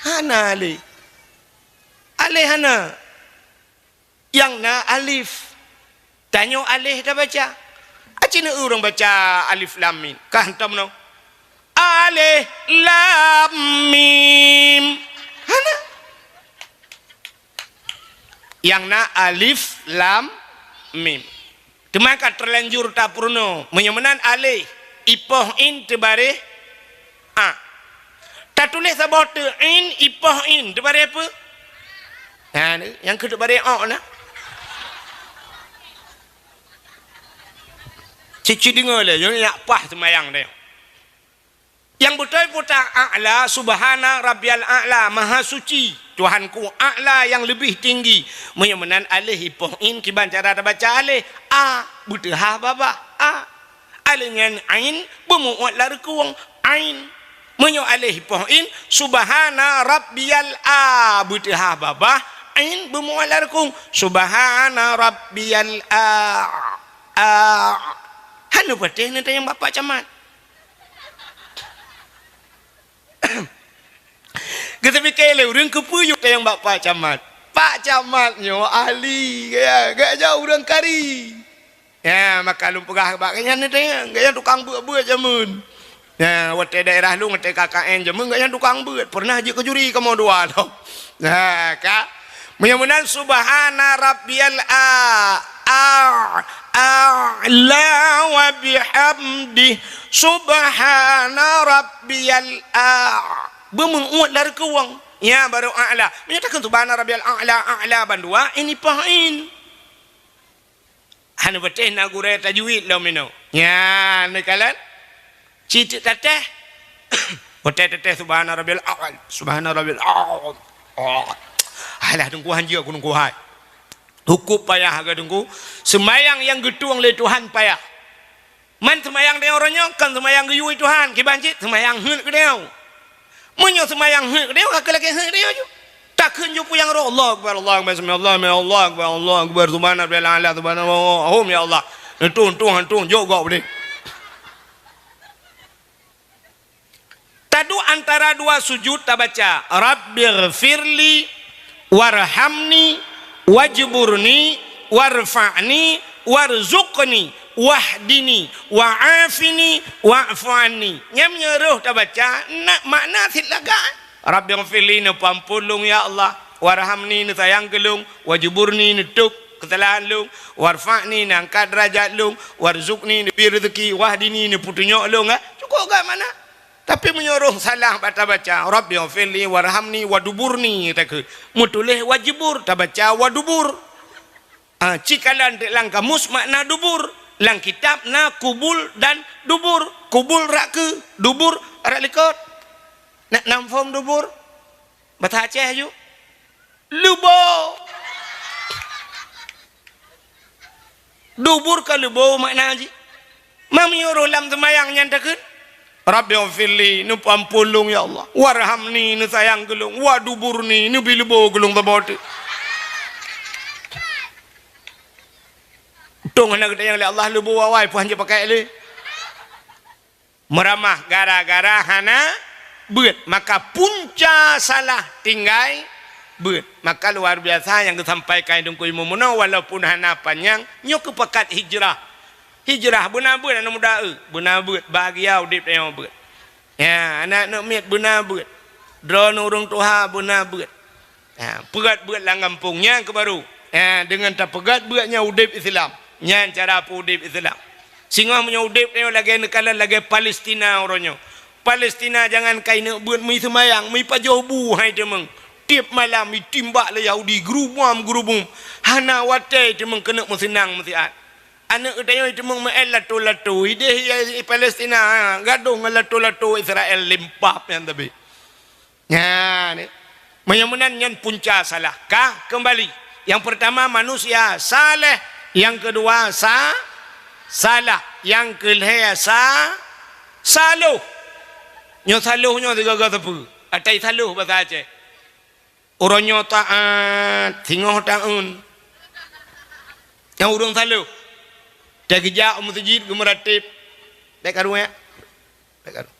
Hana alèh. Alèh hana. Nyang na alif. Tanyoe alèh tabaca. Aci na ureueng baca alif lam mim. Ka hantom nyoe. Alif lam mim. Hana. Nyang na alif lam mim. Teuma ka teulanjur tapeurunoe. Meunyoe meunan alèh, ipoh in teubarèh a. Tatuléh saboh teuk in, ipoh in, teubarèh peue? Nah, nyang keu teubarèh o na. Cit-cit deungö lé, nyoe nyak paih seumayang deh. Nyang beutôi peue ta a'la, subhana rabbiyal a'la, maha suci Tuhanku, a'la yang lebih tinggi. Meunyoe meunan alèh ipoh in kiban cara tabaca alèh, a, beuteuhah babah, a. Alèh nyan ain, beumu'ot lam reukung, ain. Meunyoe alèh ipoh in, subhana rabbiyal a, beuteuhah babah, ain beumu'ot lam reukung, subhana rabbiyal a, a. Hana patéh neutanyong bak Pak Camat. Geuteupiké lé ureueng keupeue yue tanyong bak Pak Camat. Pak Camat nyoe ahli, ya, geuh jak ureueng kari. Ya, maka lôn peugah bak geuh nyan teuh, geuh nyan tukang beuet-beuet jameun. Ya, watèe daerah lôn, watèe K K N jameun, geuh nyan tukang beuet. Pernah jeuet keu juri kamoe dua lom. Nah, ka. Meunyoe meunan, subhana rabbiyal a, a, a'la wa bihamdih, subhana rabbiyal a. Beumeu'ot lam reukung. Ya, baru a'la. Meunyoe takheun subhana rabbiyal a'la, a'la bandua, ini pahin. Hana patéh na gurèe tajwid lom inoe. Nyan, neukalon. Cit tatéh. Watèe tatéh subhana rabbiyal a'la, subhana rabbiyal a'la. Oh. Alah, Teungku, hanjeuet keu Teungku hai. Cukup payah agak Teungku. Seumayang nyang geutueng lé Tuhan payah. Man seumayang tanyoe uroe nyoe kon seumayang geuyue Tuhan, kiban cit seumayang heuet keu tanyoe. Meunyoe seumayang heuet keu tanyoe, ka keu lagèe heuet keu tanyoe ju. Takheun ju peue nyang rôh, Allahu Akbar, Allahu Akbar, sami Allahu liman, Allahu Akbar, Allahu Akbar, subhana rabbiyal a'la, subhanallah, hom ya Allah. Tueng, tueng, tueng, jok gok beudeh. Taduek antara dua sujud tabaca, "Rabbighfirli warhamni wajburni warfa'ni warzuqni wahdini wa'afini wa'fu anni." Nyan meunyoe rôh tabaca, na makna cit lagak. "Rabbighfirli," neupeuampôn lôn, ya Allah. "Warhamni," neusayang keu lôn. "Wajburni," neutôb keusalahan lôn. "Warfa'ni," neuangkat deurajat lôn. "Warzuqni," neubri reuzeuki. "Wahdini," neupeutunyok lôn, eh. Cukôp gak makna. Tapi meunyoe rôh salah bak tabaca, "Rabbighfirli warhamni waduburni," takheun. Meutuléh wajibur, tabaca wadubur. Ah, cikalon teuk lam kamus makna dubur. Lam kitab na kubul dan dubur. Kubul rak keu, dubur rak likot. Nak nam phom dubur? Basa Aceh aju. Leubo. Dubur ka leubo makna jih. Meunyoe rôh lam seumayang nyan takheun, "Rabbighfirli," neupeuampôn lôn, ya Allah. "Warhamni," neusayang keu lôn. "Waduburni," neubri leubo keu lôn saboh teuk. Untông hana geutanyong lé Allah leubo awai, peue han jipakai lé. Meuramah gara-gara hana beuet, maka punca salah tinggai beuet. Maka luar biasa nyang geusampaikan Teungku Imum meunoe, walaupun hana panyang, nyoe keupakat hijrah. Hijrah beuna beuet aneuk muda, eu, beuna beuet, bahagia udép tanyoe beuet. Ya, aneuk-aneuk miet beuna beuet. Droeneuh ureuëng tuha beuna beuet. Ya, peugét beuet lam gampông nyan keu barô. Ya, deungon tapeugét beuet nyan udeb Islam. Nyan cara peuudeb Islam. Singoh meunyoe udeb nyoe lagée neukalon lagée Palestina uroe nyoe. Palestina jangan kaineuk beuet meuiseumbayang, meuipajoh bu hai teumeung. Tieb malam itimbak lé Yahudi, geurubom-geurubom. Hana watée teumeung keuneuk meuseunang meusiat. Aneuk geutanyoe teumeung meu'en lato-lato, ideh i Palestina, ha, gadôh ngon lato-lato Israel limpah nyan tapi. Nyan, eh. Meunyoe meunan nyan punca salah. Ka keumbali. Nyang peurtama manusia saleh, nyang keudua sa-, salah, nyang keulhée sa-, saloh. Nyoe saloh nyoe sigaga sapeue? Atai saloh basa Aceh. Uroe nyoe taát, singoh taeun. Nyang ureuëng saloh. Teugeujak u meuseujid geumeurateb. Bék karu, ya? Bék karu.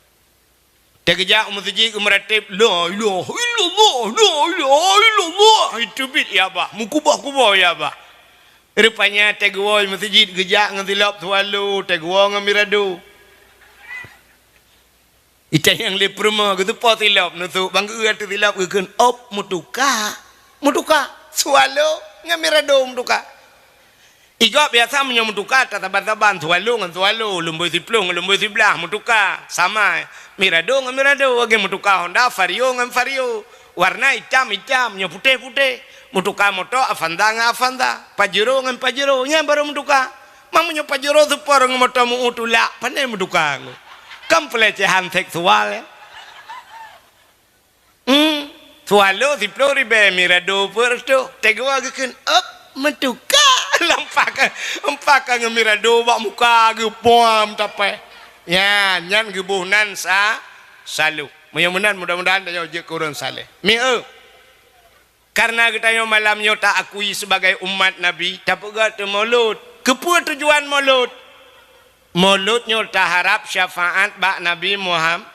Teugeujak u meuseujid geumeurateb, "La ilaha illallah, la ilaha illallah." Itu bit ya bah, meukuboh-kuboh ya bah. Rupanya teugewoe meuseujid geujak ngon silop swallow, teugewoe ngon mirado. Itanyong lé peurumoh geutupo silop, neusok bang geu ateueh silop geukheun, "Op, meutuka." Meutuka. Swallow ngon mirado meutuka. Igob biasa meunyoe meutuka, tasaban-saban, swallow ngon swallow, lumboi siploh ngon lumboi siblaih meutuka. Sama, mirado ngon mirado, lagée meutuka Honda, Vario ngon Vario. Warna itam-itam, nyoe putéh-putéh. Meutuka moto Avanza ngon Avanza, Pajero ngon Pajero, nyan barô meutuka. Meunyoe Pajero Sport ngon moto meu-eu tulak, pane meutuka ngon. Kan pelecehan seksual, ya. Hmm. Swallow siploh ribée, mirado peuet reutôh. Teugewoe geukheun, "Op, meutuka." Lampah ka, lampah ka ngon mirado bak muka geupuam tapéh. Nyan, nyan geuboh nan sa-, saloh. Meunyoe meunan, mudah-mudahan tanyoe jeuet keu ureuëng saleh. Mieu. Kareuna geutanyoe malam nyoe taakui sibagai umat Nabi, tapeugét teumulot. Keupeue tujuan mulot? Mulot nyoe taharab syafaat bak Nabi Muham-,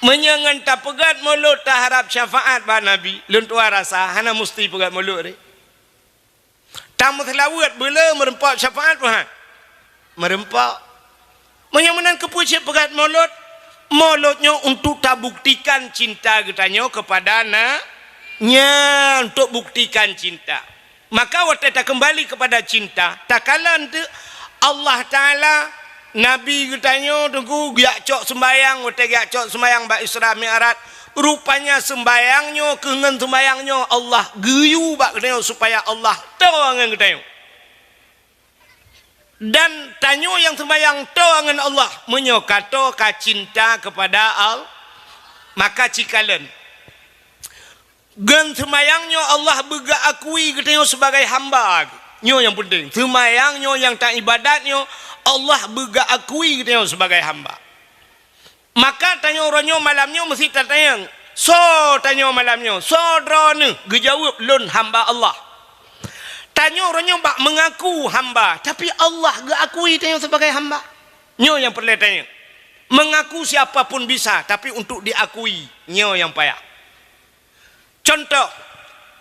meunyoe ngon tapeugét mulot taharab syafaat bak Nabi, lôn tuan rasa hana musti peugét mulot reh. Tameuseulaweuet beuleu meureumpok syafaat Tuhan. Meureumpok. Meunyoe meunan keupeue cit peugét mulot? Mulot nyoe untuk tabuktikan cinta geutanyoe keupada na-, nyan untuk buktikan cinta. Maka watée takeumbali keupada cinta, takalon teuk Allah Taala, Nabi geutanyoe teungku geujak cok seumbayang, watée geujak cok seumbayang bak Isra Mi'raj, rupanya seumbayang nyoe keu ngon seumbayang nyoe Allah geuyue bak geutanyoe supaya Allah toe ngon geutanyoe. Dan tanyoe nyang seumayang toe ngon Allah, meunyoe ka toe ka cinta keupada Al-, maka cikalon. Ngon seumayang nyoe Allah beugeuakui geutanyoe sibagai hamba. Nyoe nyang peunteng. Seumayang nyoe nyang taibadat nyoe Allah beugeuakui geutanyoe sibagai hamba. Maka tanyoe uroe nyoe malam nyoe meusti tatanyong, soe tanyoe malam nyoe? Soe droeneuh? Geujaweueb, lôn hamba Allah. Tanyoe uroe nyoe bak meungaku hamba, tapi Allah geuakui tanyoe sibagai hamba. Nyoe nyang peureulée tanyoe. Meungaku siapa pun bisa, tapi untuk diakui, nyoe nyang payah. Contoh,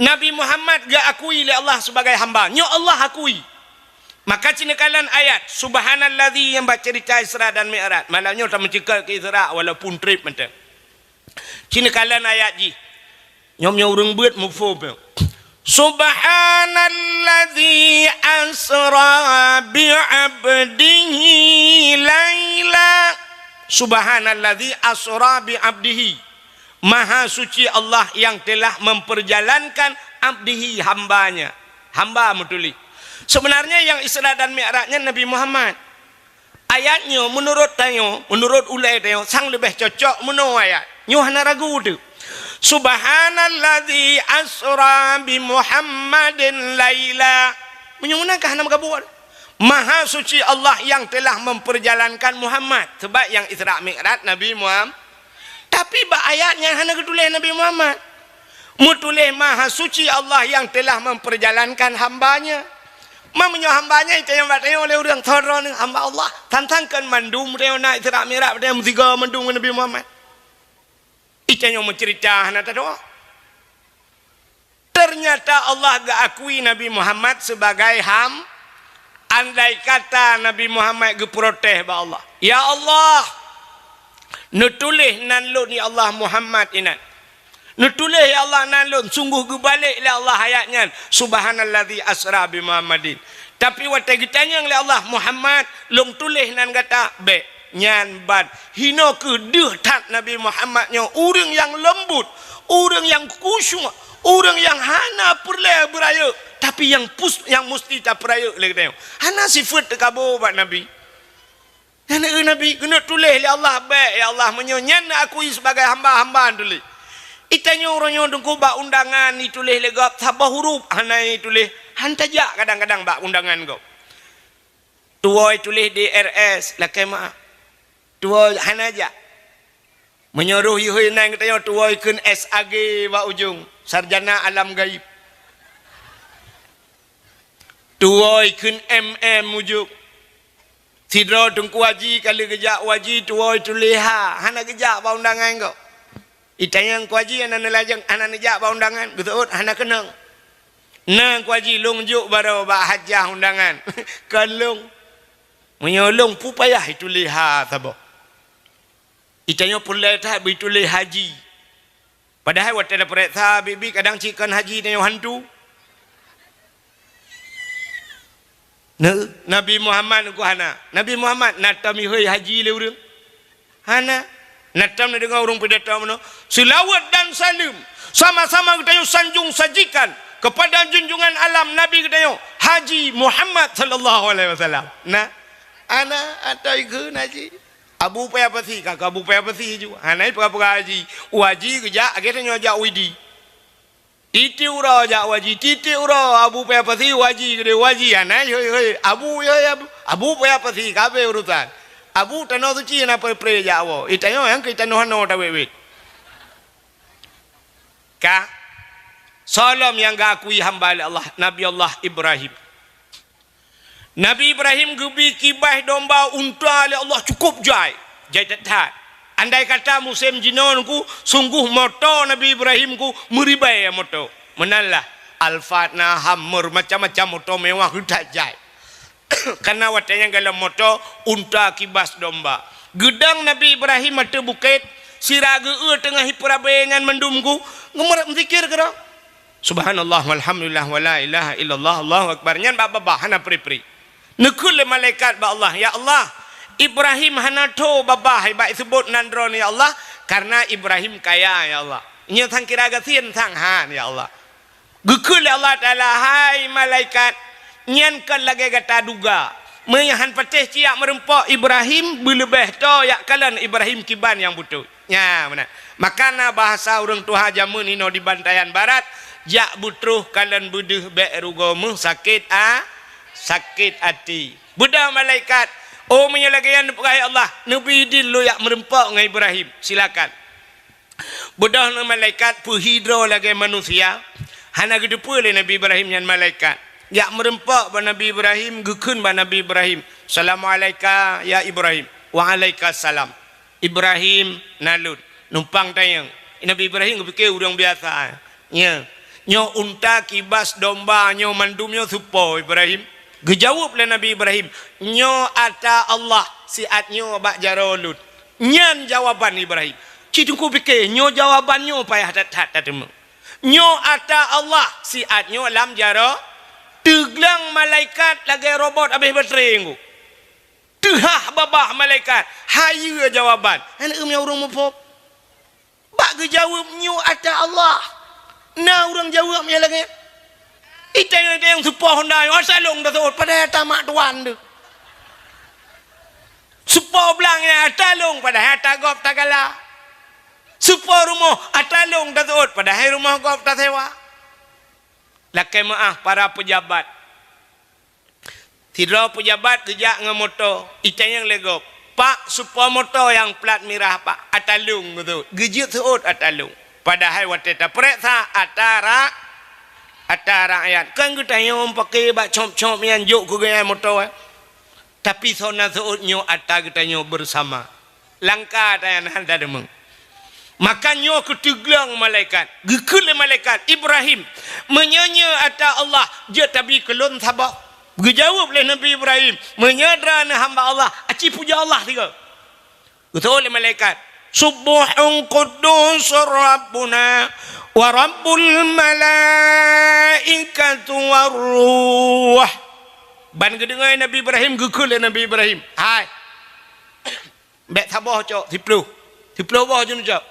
Nabi Muhammad geuakui lé Allah sibagai hamba. Nyoe Allah akui. Maka cineukalon ayat, "Subhanalladzi," nyang bak ceurita Isra dan Mi'raj. Malam nyoe tameuceukeut keu Isra walaupun treb mantong. Cineukalon ayat jih. Nyoe meunyoe ureuëng beuet muphom nyoe. "Subhanalladzi asra bi 'abdihi laila." Subhanalladzi asra bi 'abdihi. Maha suci Allah yang telah memperjalankan abdihi, hambanya. Hamba meutuléh. Sebenarnya yang Isra dan Mi'raj nyan Nabi Muhammad. Ayat nyoe meunurot tanyoe, meunurot ulée tanyoe, sang leubeh cocok meunoe ayat. Nyoe hana ragu teuh. "Subhanalladzi asra bi Muhammadin laila." Meunyoe meunan ka hana meugabung. Maha suci Allah yang telah memperjalankan Muhammad. Sebab yang Isra Mi'raj Nabi Muhammad. Tapi bak ayat nyan hana geutuléh Nabi Muhammad. Meutuléh Maha Suci Allah yang telah memperjalankan hamba-Nya. Ma meunyoe hamba-Nya, itanyong bak tanyoe lé ureuëng, soe droeneuh hamba Allah. Tantang kon mandum tanyoe na Isra Mi'raj, tanyoe meusigoe mandum ngon Nabi Muhammad. Itanyong meuceurita hana tadoa. Ternyata Allah geuakui Nabi Muhammad sebagai ham-, andai kata Nabi Muhammad geuprotes bak Allah, "Ya Allah, Neutuléh nan lôn, ya Allah, Muhammad inan. Neutuléh, ya Allah, nan lôn, sungguh geubalek lé Allah ayat nyan, "Subhanalladzi asra bi Muhammadin." Tapi watée geutanyong lé Allah, "Muhammad, lôn tuléh nan gata?" "Bék." Nyan ban hinoe keuh deuh that Nabi Muhammad nyoe, ureuëng nyang leumbut, ureuëng nyang khusyuk, ureuëng nyang hana peureulée beurayeuk, tapi nyang pus-, nyang musti tapeurayeuk lé geutanyoe. Hana sifeuet teukabô bak Nabi. Nyan, eh, Nabi keuneuk tuléh lé Allah, "Bék, ya Allah, meunyoe nyan neuakui sibagai hamba, hamba tuléh." Itanyoe uroe nyoe teungku bak undangan ituléh lé gob saboh huruf hana ituléh, han tajak kadang-kadang bak undangan gob. Tuwoe tuléh D R S, lakée meu'ah. Tuwoe hana jak. Meunyoe roh ihôi nan geutanyoe tuwoe kheun S A G bak ujong, sarjana alam gaib. Tuwoe kheun M M ujong. Sidroe teungku haji ka lheueh geujak u haji tuwoe tuléh ha, hana geujak bak undangan gob. Itanyong teungku haji hana neulajeng, hana neujak bak undangan, geuseuôt hana keunong. Na teungku haji lôn jok baroe bak hajah undangan. Kon lôn. Meunyoe lôn peue payah ituléh ha saboh. Itanyoe peureulée that beuituléh haji. Padahai watée tapeuriksa biet-biet kadang cit kon haji tanyoe hantu. Nah, Nabi Muhammad ku hana. Nabi Muhammad na tom ihôi haji lé ureuëng? Hana. Na tom neudeungoe ureuëng pidato meunoe, "Seulaweuet dan saleuem sama-sama geutanyoe sanjong sajikan kepada junjungan alam Nabi geutanyoe, Haji Muhammad sallallahu alaihi wasallam." Nah, hana atau ikheun haji. Abu Paya Pasi, ka, ka Abu Paya Pasi ju. Hana peugah-peugah haji. U haji geujak, lagée tanyoe jak u Idi. Tieb-tieb uroe jak u haji, tieb-tieb uroe Abu Paya Pasi u haji, keudeh u haji, hana, hoi, hoi, Abu, hoi, Abu, Abu Paya Pasi, ka habéh urusan. Abu Tanoh Suci hana pre-pre jak woe. Itanyoe nyang keu tanoh hana tawét-wét. Ka, soe lom nyang geuakui hamba lé Allah, Nabi Allah Ibrahim. Nabi Ibrahim geubi kibaih domba unta lé Allah cukôp jai, jai that-that. Andai kata musém jinoe ku, sungguh moto Nabi Ibrahim ku meuribèe moto. Meunan lah, Alphard na, Hummer, macam-macam moto mewah geuh that jai. Karena watée nyan golom moto unta kibas domba. Geudong Nabi Ibrahim ateueh bukét, sira geu-eu teungoh ipeurabé nyan mandum ku, geumeurat meuzikir keudroe. Subhanallah, walhamdulillah, wala ilaha illallah, Allahu akbar. Nyan bak babah hana pri-pri. Neukheun lé malaikat bak Allah, "Ya Allah, Ibrahim hana tho babah bak iseubot nan droeneuh, ya Allah, karena Ibrahim kaya, ya Allah. Nyoe sang kira gasien sang han, ya Allah." Geukheun lé Allah Taala, "Hai malaikat, nyan kon lagée gata duga. Meunyoe han patéh cit jak meureumpok Ibrahim, beuleubeh tho jak kalon Ibrahim kiban nyang beutôi." Nya meunan. Maka na bahasa ureuëng tuha jameun inoe di Bantayan Barat, "Jak beutroh kalon beudeuh bék rugoe meuh sakét a-, sakét até." Beudôh malaikat, "Oh, meunyoe lagée nyan neupeugah, ya Allah, neubi idin lôn jak meureumpok ngon Ibrahim, silakan." Beudôh ngon malaikat peuhi droe lagée manusia, hana geuteupeue lé Nabi Ibrahim nyan malaikat. Jak meureumpok bak Nabi Ibrahim, geukheun bak Nabi Ibrahim, "Assalamualaika ya Ibrahim." "Waalaikumsalam." "Ibrahim, na lôn." Numpang tanyong. Nabi Ibrahim geupike ureuëng biasa. Nya, "Nyoe unta kibas domba nyoe mandum nyoe soe po, Ibrahim?" Geujaweueb lé Nabi Ibrahim, "Nyoe ata Allah siat nyoe bak jaroe lôn." Nyan jawaban Ibrahim. Cit teungku pike, nyoe jawaban nyoe payah that-that tateumé. "Nyoe ata Allah siat nyoe lam jaroe." Teugleng malaikat lagée robot habéh baterai ngku. Teuhah babah malaikat, hayeue jawaban. Hana ureuëng muphom. Bak geujaweueb, "Nyoe ata Allah." Na ureuëng jaweueb nyang lagée nyan? Itanyong-tanyong soe po honda nyoe, "Ata lôn taseuôt," padahai ata mak tuan teuh. Soe po blang nyan, "Ata lôn," padahai ata gob tagala. Soe po rumoh, "Ata lôn taseuôt," padahai rumoh gob tasewa. Lakée meu'ah para peujabat. Sidroe peujabat geujak ngon moto, itanyong lé gob, "Pak, soe po moto nyang plat mirah, Pak?" "Ata lôn," geuseuôt. Geujeuet seuôt ata lôn. Padahai watée tapeuriksa ata ra-, ata rakyat. Kan geutanyong paké bak cop-cop nyan jok keu geuhnyan moto, eh. Tapi soe na seuôt nyoe ata geutanyoe beusama. Langka tanyan hana deungoe. Maka nyoe keu teugleng malaikat. Geukheun lé malaikat, "Ibrahim, meunyoe nyoe ata Allah, jeuet tabi keu lôn saboh." Geujaweueb lé Nabi Ibrahim, "Meunyoe droeneuh hamba Allah, aci pujoe Allah sigoe." Geuseuôt lé malaikat, "Subbuhun quddusur Rabbuna wa Rabbul malaikatu war ruh." Ban geudeungoe Nabi Ibrahim, geukheun lé Nabi Ibrahim, "Hai, bèk saboh cok, siplôh. Siplôh boh jeuet neucok."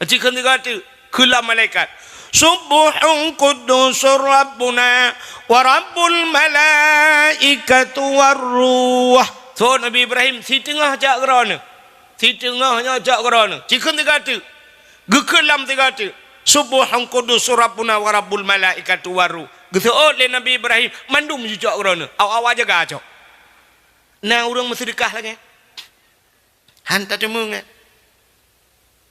Cikheun sigoe teuk, kheun lom malaikat, "Subbuhun quddusur Rabbuna wa Rabbul malaikatu war ruh." Tho Nabi Ibrahim, siteungoh cok keu droeneuh. Siteungoh nyoe cok keu droeneuh. Cikheun sigoe teuk. Geukheun lom sigoe teuk. "Subbuhun quddusur Rabbuna wa Rabbul malaikatu war ruh." Geuseuôt lé Nabi Ibrahim, mandum jicok keu droeneuh. Awak-awak jaga cok. Na ureuëng meuseudeukah lagée? Han tateumeung, eh?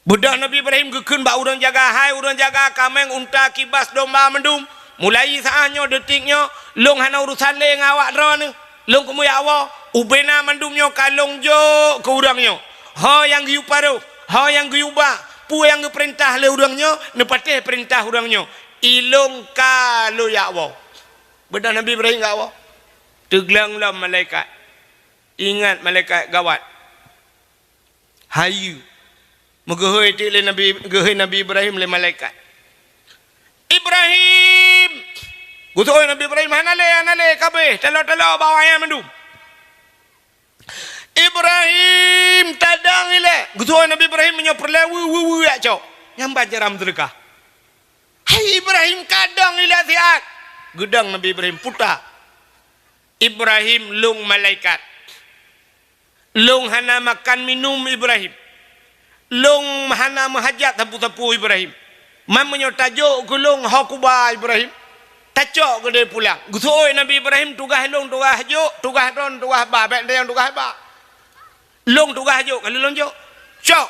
Beudôh Nabi Ibrahim geukheun bak ureuëng jaga, "Hai ureuëng jaga kaméng, unta, kibas, domba mandum, mulai saát nyoe, detik nyoe, lôn hana urosan lé ngon awak droeneuh. Lôn keumeung jak woe, ubena mandum nyoe ka lôn jok keu ureuëng nyoe. Ho nyang geuyue paroh, ho nyang geuyue ba, peue nyang geupeurintah lé ureuëng nyoe, neupatéh peurintah ureuëng nyoe. Ilôn ka lôn jak woe." Beudôh Nabi Ibrahim jak woe, teugleng lom malaikat. Ingat malaikat gawat. Hayeue. Meugeuhôi teuk lé Nabi, geuhôi Nabi Ibrahim lé malaikat. "Ibrahim!" Geuseuôt Nabi Ibrahim, "Hana lé, hana lé, ka abéh, taloe-taloe bak awaknyan mandum." "Ibrahim, tadong ilée!" Geuseuôt Nabi Ibrahim, meunyoe peureulée, weu, weu, weu, jak cok. Nyan ban cara meuseudeukah. "Hai Ibrahim, ka dong ilée siat!" Geudong Nabi Ibrahim, puta. "Ibrahim, lôn malaikat. Lôn hana makan minum Ibrahim. Lôn hana meuhajat sapeue-sapeue Ibrahim. Man meunyoe tajok keu lôn ho kuba Ibrahim, tacok keudeh pulang." Geuseuôt Nabi Ibrahim, "Tugaih lôn tugaih jok, tugaih droen tugaih ba, bék tanyong tugaih ba. Lôn tugaih jok, ka lheueh lôn jok. Cok!"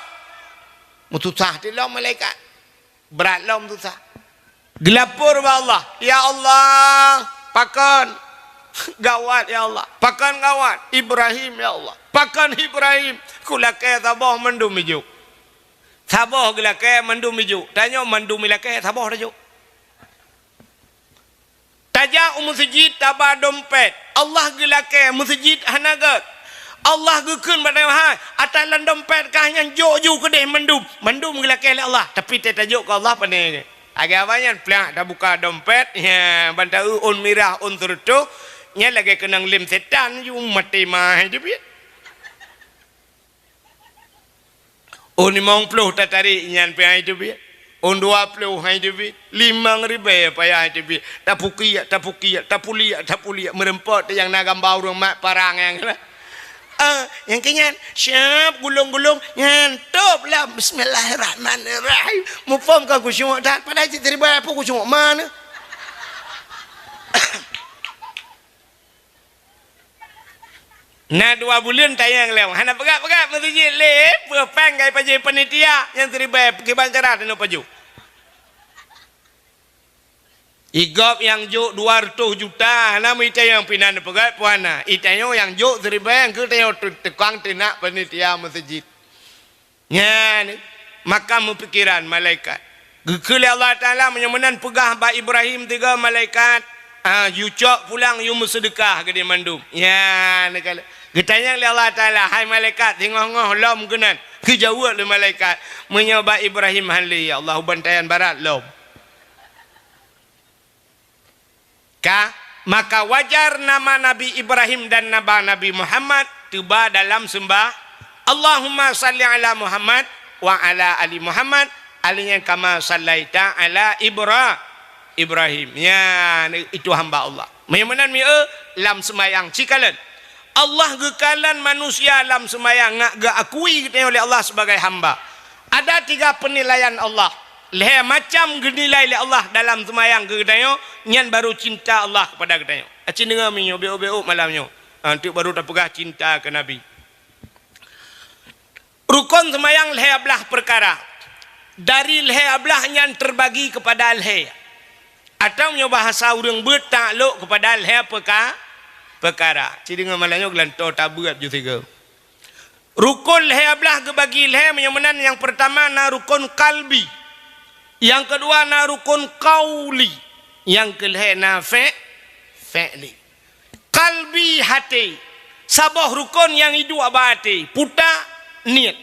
Meususah teuk lom malaikat. Brat lom susah. Geulapor bak Allah, "Ya Allah, pakon?" Gawat, "Ya Allah, pakon gawat? Ibrahim, ya Allah, pakon Ibrahim? Kulakée saboh mandum ijok. Saboh geulakée mandum ijok. Tanyoe mandum ilakée, saboh tajok." Tajak u meuseujid taba dompet. Allah geulakée meuseujid hana gét. Allah geukheun bak tanyoe, "Hai, ata lam dompet kah nyan jok ju keudeh mandum." Mandum geulakée lé Allah, tapi teuh tajok keu Allah pane. Lagée awaknyan plak tabuka dompet, ya, ban taeu ôn mirah, ôn seureutôh, nyan lagée keunong lem setan ju maté ma hai teubiet. Ôn limong ploh tatarék nyan pih hai teubiet. Ôn dua ploh hai teubiet. Limong ribée payah hai teubiet. Tapukiek, tapukiek, tapuliek, tapuliek. Meureumpok teuh nyang na gamba ureuëng mat parang nyan. Ah, nyang keu nyan, siab gulong-gulong, nyan tôb lom. Bismillahirrahmanirrahim. Muphom ka khusyuk that, padahai cit ribée pun khusyuk mana. Na dua buleuen tanyong lom, hana peugah-peugah meuseujid lé, peue péng ka ipajoh panitia nyang siribée, kiban cara teunoe pajoh. Igob nyang jok dua reutôh juta, hana meutanyong pinan peugah peue hana. Itanyong nyang jok siribée, engkeu tanyong tu-, tukang teunak panitia meuseujid. Nyan, maka meupikiran malaikat. Geukheun lé Allah Taala, meunyoe meunan peugah bak Ibrahim tiga malaikat, ah, yue cok pulang, yue meuseudeukah keudeh mandum. Nyan, geutanyong lé Allah Taala, "Hai malaikat, singoh-ngoh lom keunan?" Geujaweueb lé malaikat, "Meunyoe bak Ibrahim han lé, ya Allah, u bantayan barat lom." Ka, maka wajar nama Nabi Ibrahim dan nama Nabi Muhammad teuba dalam seumbah, "Allahumma salli ala Muhammad wa ala ali Muhammad, ali nyan kama sallaita ala Ibra-, Ibrahim." Ya, itu hamba Allah. Meunyoe meunan mieu lam seumayang cikalon. Allah geukalon manusia lam seumayang ngat geuakui geutanyoe lé Allah sebagai hamba. Ada tiga penilaian Allah. Lhée macam geunilai lé Allah dalam seumayang keu geutanyoe, nyan baru cinta Allah kepada geutanyoe. Aci deungoe meunyoe, bék-bék malam nyoe. Ha, tu baru tapeugah cinta keu Nabi. Rukon seumayang lhée blaih peukara. Dari lhée blaih nyan terbagi kepada lhée. Atawa meunyoe bahasa ureuëng beuet, taklok kepada lhée peuka-, peukara. Ci deungoe malam nyoe geulantoe tabeuet ju sigoe. Rukon lhée blaih geubagi lhée, meunyoe meunan nyang peurtama na rukon kalbi. Nyang keudua na rukon kauli. Nyang keulhée na fe-, fe'li. Kalbi, haté. Saboh rukon nyang iduek bak até, puta, niet.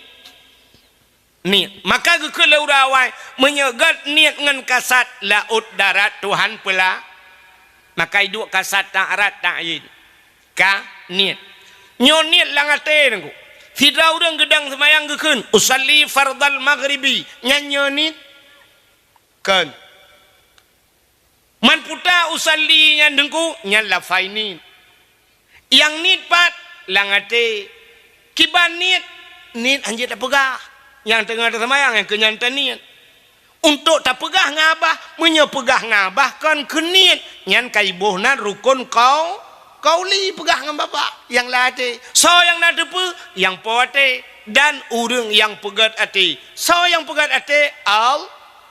Niet. Maka geukheun lé ureuëng awai, meunyoe gét niet ngon kasad laôt darat Tuhan peula, maka iduek kasad taat tayin. Ka niet. Nyoe niet lam até Teungku. Sidroe ureuëng geudong seumayang geukheun, "Usalli fardal maghribi." Nyan nyoe niet. Kheun. Man puta usalli nyan Teungku, nyan lafai niet. Nyang niet pat lam até. Kiban niet, niet hanjeuet tapeugah. Nyang teungoh taseumayang nyang keu nyan taniet. Untuk tapeugah ngon babah, meunyoe peugah ngon babah kon keu niet, nyan ka iboh nan rukun qau-, qauli peugah ngon babah nyang lam até. Soe nyang na teupeue, nyang po até, dan ureuëng nyang peugét até. Soe nyang peugét até, Al-,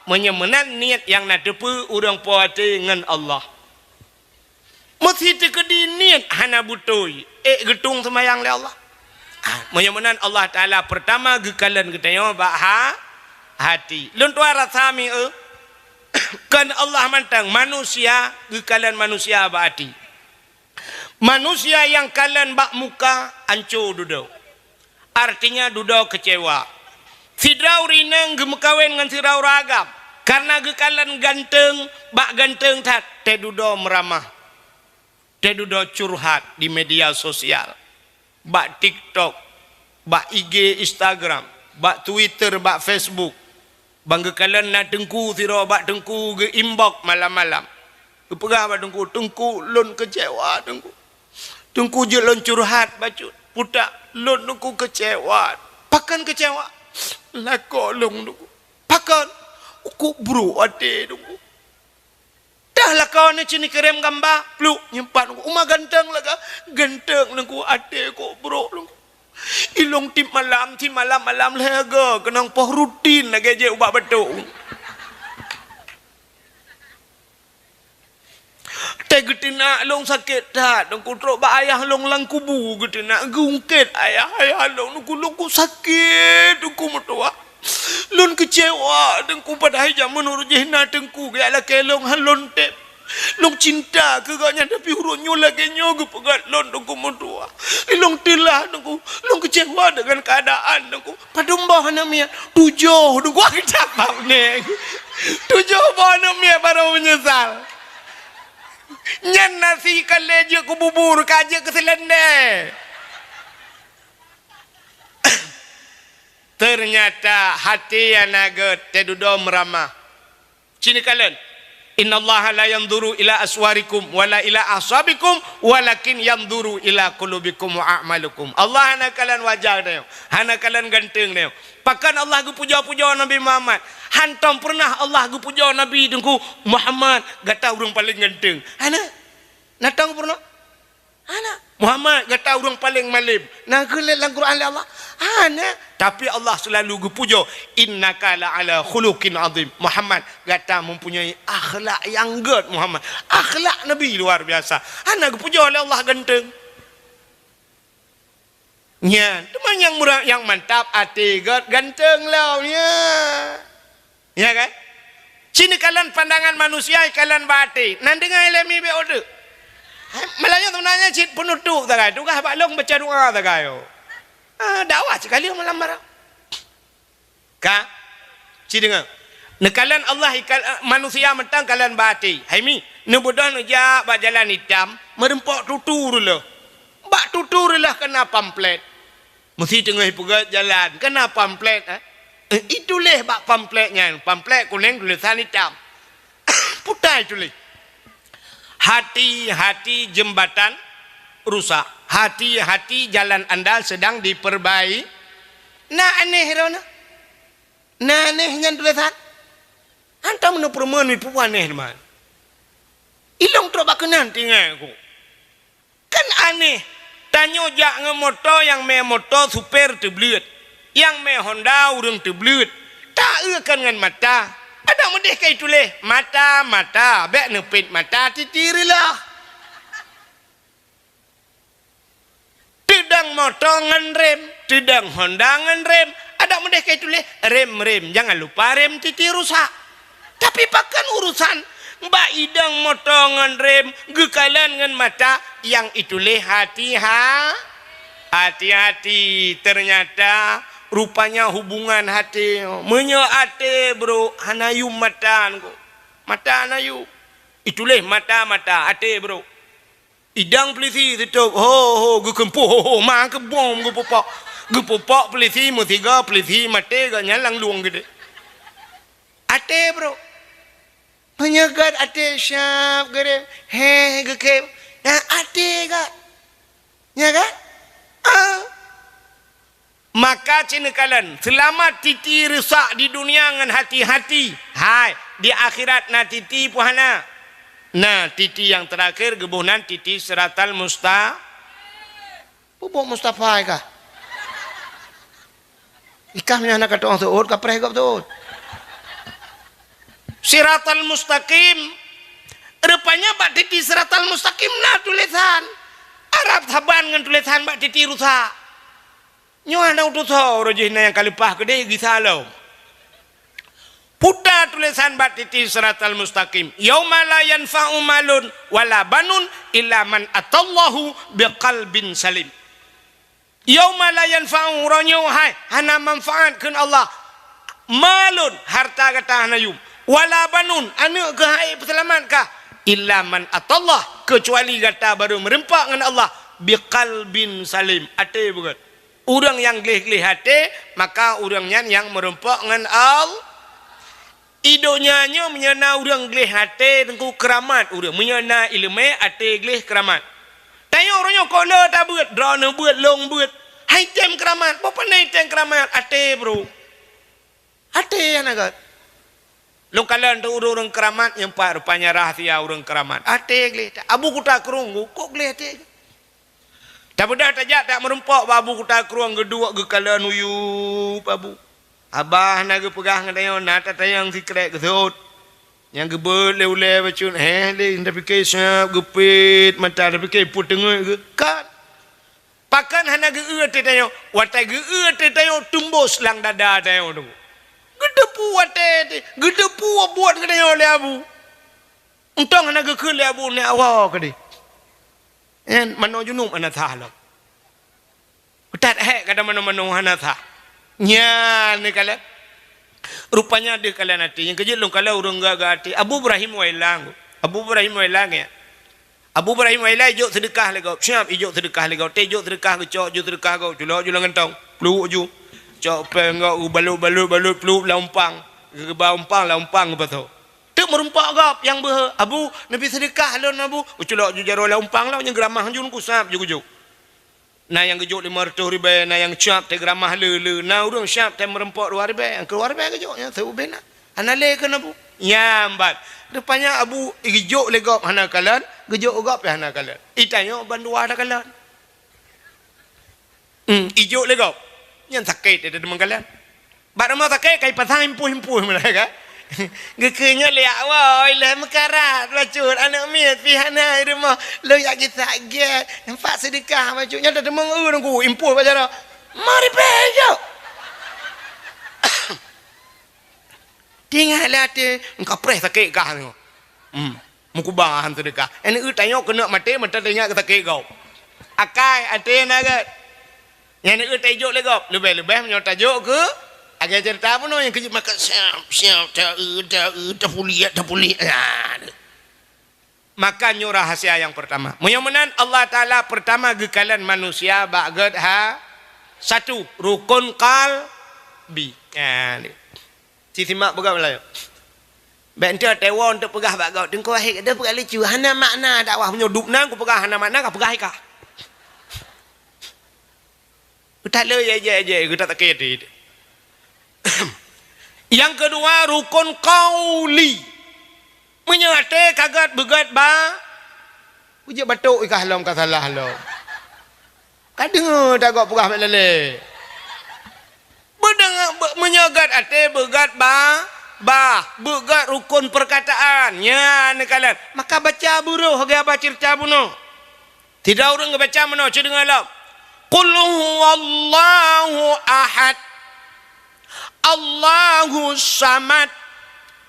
Meunyoe meunan niet nyang na teupeue ureuëng po até ngon Allah. Meuseuti keudi niet hana beutôi, ék geutueng seumayang lé Allah. Ah, meunyoe meunan Allah Taala peurtama geukalon geutanyoe bak ha-, hati. Lôn tuan rasa mi eu, kon Allah mantong, manusia geukalon manusia bak hati. Manusia nyang kalon bak muka anco dudoe. Artinya dudoe keucewa. Sidroe ureuëng inong geumeukawen ngon sidroe ureuëng agam, kareuna geukalon ganteng, bak ganteng that, teududoe meuramah, teududoe curhat di media sosial, bak TikTok, bak I G, Instagram, bak Twitter, bak Facebook. Ban geukalon na teungku sidroe bak teungku geu-inbox malam-malam. Geupeugah bak teungku, "Teungku, lôn keucewa, teungku. Teungku, jeuet lôn curhat bacut. Putak, lôn teungku keucewa." "Pakon keucewa?" "Lakoe lôn, teungku." "Pakon?" "Ukuk brok até, teungku." Dah lakoe nyoe cit neukirém gamba, pluk, nyimpan u ma ganteng lagée, ganteng teungku, até kok brok teungku. Ilong tiep malam, tiep malam-malam lhée go keunong poh rutin lagée jeuet ubak batok. Teuh geuteunak lôn sakét that, teungku, trok bak ayah lôn lam kubu geuteunak, geungkét ayah, ayah lôn, teungku, lôn kok sakét, teungku, meutuwah. Lôn keucewa, teungku, padahai jameun uroe jih na teungku geujak lakée lôn han lôn tém. Lôn cinta keu gobnyan, tapi uroe nyoe lagée nyoe geupeugét lôn, teungku, meutuwah. Ilong teulah, teungku. Lôn keucewa deungon keuadaan, teungku. Padum boh aneuk miet? Tujoh, teungku, geucabab neng. Tujoh boh aneuk miet barô meunyeusal. Nyan nasi ka lé jeuet keu bubur, ka jeuet keu seulendé. Teunyata hati nyang na gét teududoe meuramah. Ci neukalon, "Innallaha la yanzuru ila aswarikum wala ila ahsabikum, walakin yanzuru ila qulubikum wa a'malikum." Allah hana kalon wajah tanyoe, hana kalon ganteng tanyoe. Pakon Allah geupujoe-pujoe Nabi Muhammad? Hantom peureunah Allah geupujoe Nabi teungku, "Muhammad, gata ureuëng paleng ganteng." Hana. Na tom peureunah? Hana. "Muhammad, gata ureuëng paleng malem." Na geulét lam Quran lé Allah? Hana. Tapi Allah seulalu geupujoe, "Innaka la ala khuluqin azim." "Muhammad, gata mempunyai akhlak nyang gét, Muhammad." Akhlak Nabi luar biasa. Hana geupujoe lé Allah ganteng. Nyan, teuma nyang murah, nyang mantap até gét ganteng lom, ya. Ya kan? Ci neukalon pandangan manusia, ikalon bak até. Nan deungai lé mi bék udeuek. Hai, meulayeue sebenarnya cit penutup sagai. Tugaih bak lôn baca doa sagai. Ah, dakwah sekali malam barang. Ka? Ci deungoe. Neukalon Allah ikal-, manusia mantong kalon bak até. Hai mi, neubeudôh neujak bak jalan itam, meureumpok tutu reuloh. Bak tutu reuloh keuna pamflet. Meuseuti teungoh ipeugét jalan, keuna pamflet, eh? Eh, ituléh bak pamflet nyan, pamflet kunéng tulésan itam. Putai tuléh. Hati-hati jembatan rusak. Hati-hati jalan anda sedang diperbai-, na aneh droeneuh. Na aneh nyan tulésan. Hantom neupeureumeun ipeue aneh teuma. Ilong trok bak keunan tinggai ku. Kan aneh, tanyoe jak ngon moto nyang mé moto supér teubleuet, nyang mé Honda ureuëng teubleuet, taeu kan ngon mata. Adak meudeh ka ituléh, mata, mata, bék neupét mata titi reuloh. Teudong moto ngon rem, teudong Honda ngon rem, adak meudeh ka ituléh, rem, rem, jangan lupa rem titi rusak. Tapi pakon urusan bak idong moto ngon rem geukalon ngon mata nyang ituléh hati-ha-, hati-hati. Ternyata Rupanya hubungan até. Meunyoe até brok, hana yum mata nyoe. Mata hana yum. Ituléh mata, mata, até brok. Idang peulisi teutôb, ho, ho, geukeumpôh, ho, ho, ma keubom geupupok. Geupupok peulisi meusigoe, peulisi maté, gobnyan lam lueng keudéh. Até brok. Meunyoe göt até siab, geurem, heh, geukém. Nah, até göt. Nya kan? Ah. Maka ci neukalon, seulamat titi rusak di dunia ngon hati-hati. Hai, di akhirat na titi peue hana? Na titi nyang teurakhir geuboh nan titi siratal musta-, pupuk Mustafa kah? Ikah meunyoe hana ka tu'oh seuôt, ka preh gob seuôt. Siratal mustaqim. Rupanya bak titi siratal mustaqim na tulésan. Arab saban ngon tulésan bak titi rusak. Nyoe hana utusoe uroe jih na nyang ka leupah keudéh gisa lom. Puta tulésan bak titi siratal mustaqim. Yauma la yanfa'u malun wala banun illa man atallahu biqalbin salim. Yauma la yanfa'u, uroe nyoe hai hana manfaat kheun Allah. Malun, harta gata hana yum. Wala banun, aneuk keuh hai peuseulamat kah. Illa man atallah, keucuali gata barô meurumpok ngon Allah. Biqalbin salim, até beugét. Ureuëng nyang gleh-gleh até, maka ureuëng nyan nyang meurumpok ngon Allah. I donya nyoe meunyoe na ureuëng gleh até, teungku, keuramat ureuëng. Meunyoe na iéleumé, até gleh, keuramat. Tanyoe uroe nyoe kok le tabeuet, droeneuh beuet, lôn beuet. Hai tem keuramat, boh pane tem keuramat, até brok. Até hana göt. Lôn kalon teuh ureuëng-ureuëng keuramat nyang pat rupanya rahsia ureuëng keuramat. Até gleh that. Abu Kuta Krueng, kok gleh até. Tabeudôh tajak, tak meurumpok bak Abu Kuta Krueng, geuduek geukalon uyueb Abu. Abah na geupeugah ngon tanyoe, na tatanyong sikrek geuseuôt. Nyang geubeuet lé ulée bacut, heh, lé tapike siab, geupit mata, tapike peue teungeut geuh. Kan? Pakon hana geu-eu até tanyoe? Watée geu-eu até tanyoe, tumbos lam dada tanyoe tu. Geuteupeue watée, geuteupeue buet geutanyoe lé Abu. Untông hana geukheun lé Abu nyan awai keudeh. Nyan manoe junub hana sah lom. That hék gata manoe-manoe hana sah. Nyan neukalon. Rupanya deuh kalon até. Nyang keujeuet lôn kalon ureuëng gagah até. Abu Ibrahim Wailang. Abu Ibrahim Wailang ya. Abu Ibrahim Wailang ijok seudeukah lé gob. Siab ijok seudeukah lé gob. Teuh ijok seudeukah geucok ju seudeukah gob. Culok ju lam gantong. Pluek ju. Cok péng gob, geubalot-balot-balot, pluek lam umpang. Geuba umpang, lam umpang geupasoe. Teuk meurumpok gob nyang beuhe, "Abu, neubi seudeukah lôn, Abu." Geuculok ju jaroe lam umpang lom, nyang geuramah ju, kusab ju geujok. Na nyang geujok limong reutôh ribée, na nyang cap teuh geuramah le-le, na ureuëng cap teuh meurumpok dua ribée, nyang keudua ribée geujok, nyang siubé na. Hana lé keu Abu. Nyan ban. Rupanya Abu geujok lé gob hana kalon, geujok gob pih hana kalon. Itanyoe bandua takalon. Hmm, ijok lé gob. Nyan sakét teuh deungon kalon. Bak rumoh sakét ka ipasang impôh-impôh meunan kan. Geukheun nyoe lé awai lé meukarat bacut aneuk miet pih hana i rumoh. Lôn jak gisa gét. Nampak seudeukah bacut nyoe teumeung eu nunggu impôh bak jaroe. Mari pih jok. Teuingat lé até, engka preh sakét gah nyoe. Hmm. Meukuba han seudeukah. Aneuk tanyoe keuneuk maté meutateuingat keu sakét gob. Akai até na gét. Nyan aneuk tajok lé gob. Leubeh-leubeh meunyoe tajok keu agai ceurita bunoe nyang keujeuet maka siab, siab, ta-eu, ta-eu, tapuliek, tapuliek. Nah. Maka nyoe rahsia nyang peurtama. Meunyoe meunan Allah Taala peurtama geukalon manusia bak gét ha satu, rukon qalbi. Nah. Ci simak peugah Meulayu. Bék enteuk teuwoe enteuk peugah bak gob, "Teungku Wahid, deuh peugah lucu, hana makna dakwah meunyoe dubna kupeugah hana makna, kapeugah ikah." Geutaleuek jai-jai-jai, geutasakét até. Nyang keudua, rukon qauli. Meunyoe até ka gét beugét ba, Peujeuet batok ikah lom ka salah lom. Ka deungoe tagob peugah bak lalée. Beudeungoe, beu-, meunyoe gét até beugét ba, bah, beugét rukon peurkataan. Nyan neukalon. Maka baca buroh lagée haba ceurita bunoe. Sidroe ureuëng geubaca meunoe, cit deungoe lom. Qul huwallahu ahad. Allahus samad,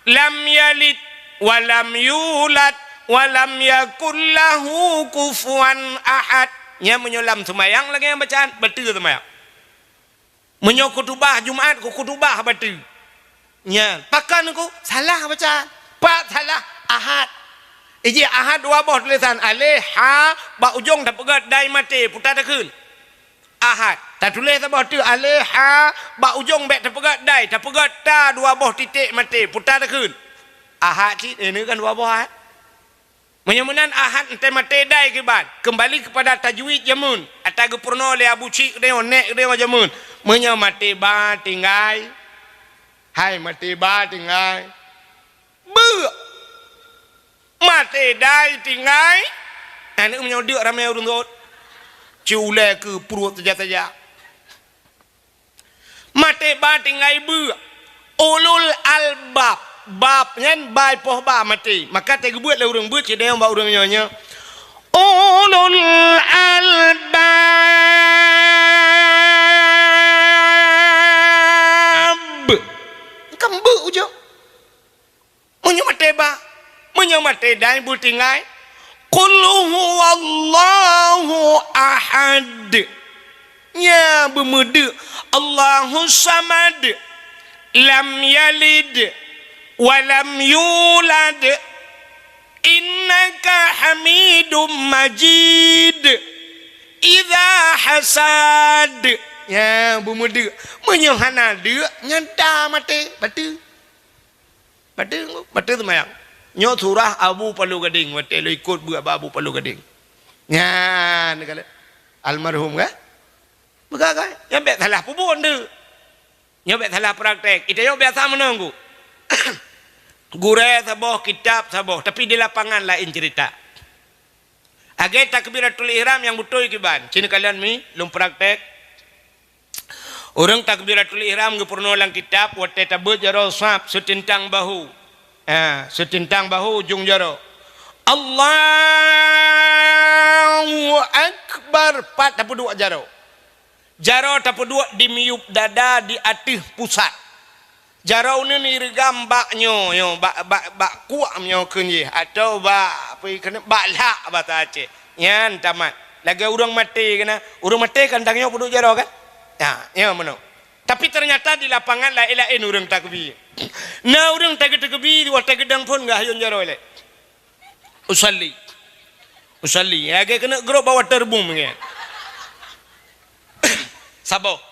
lam yalid wa lam yulad wa lam yakul lahu kufuwan ahad. Nyan meunyoe lam seumayang lagée nyang bacaan, beutôi seumayang. Meunyoe khutubah Jumat, khutubah bateue. Nyan, pakon ku salah baca. Pat salah, Ahad. Iji Ahad dua boh tulisan, aleh, ha, bak ujong tapeugét dai maté, puta takheun. Ahad. Tatuléh saboh teuk aleh, ha, bak ujong bék tapeugét dai, tapeugét ta dua boh titék maté, puta takheun. Ahad cit, eh, ini kan dua boh Ahad. Meunyoe meunan Ahad enteuk maté dai kiban, keumbali keupada tajwid jameun, ata geupeurunoe lé Abu Chik geutanyoe, nèk geutanyoe jameun. Meunyoe maté ba tinggai, hai maté ba tinggai, beuk. Maté dai tinggai, aneuk meunyoe deuk ramé ureueng rot. Ci ulée keu pruet saja-saja. Maté ba tinggai beuk. Ulul albab. Bab nyan bai poh ba maté. Maka teugeubeuet lé ureueng beuet, ci dayong bak ureueng nyoe nyoe. Ulul albab. Kan beuk ujong. Meunyoe maté ba, meunyoe maté dai beutinggai, "Qul huwallahu ahad." Nya beumeudeuk, "Allahus samad, lam yalid wa lam yulad, innaka hamidum majid." Idza hasad. Nya beumeudeuk, meunyoe hana deuk, nyan ta maté, bateue. Bateue, bateue seumayang. Nyoe surah Abu Palu Gadeng, watée lôn ikot beuet bak Abu Palu Gadeng. Nyan, ka lheueh. Almarhum, kan? Peugah, kan? Nyan bék salah peubuet tu. Nyoe bék salah praktek. Ita nyoe biasa meunan, Gu. Gurée saboh, kitab saboh, tapi di lapangan laén cerita. Lagée takbiratul ihram nyang beutôi kiban. Ci neukalon mi, lôn praktek. Ureuëng takbiratul ihram geupeurunoe lam kitab watée tabeuet jaroe saf seutintang bahu. Ha, seutintang bahu ujong jaroe. Allahu Akbar, pat tapeuduek jaroe. Jaroe tapeuduek di miyueb dada di ateueh pusat. Jaroe uneuen ireugam bak nyoe, nyoe, bak, bak, bak kuak nyoe kheun jih, atawa bak, apa kheun, bak lhak basa Aceh. Nyan tamat. Lagée ureuëng maté keunan, ureuëng maté kan tanyoe peuduek jaroe kan? Ha, nyoe meunoe. Tapi ternyata di lapangan laén-laén ureuëng takbi. Na ureuëng tageu-tageubi, watée geudang phon geuhayôn jaroe lé. Usalli. Usalli. Lagée keuneuk grob bak waterboom nyan. Saboh.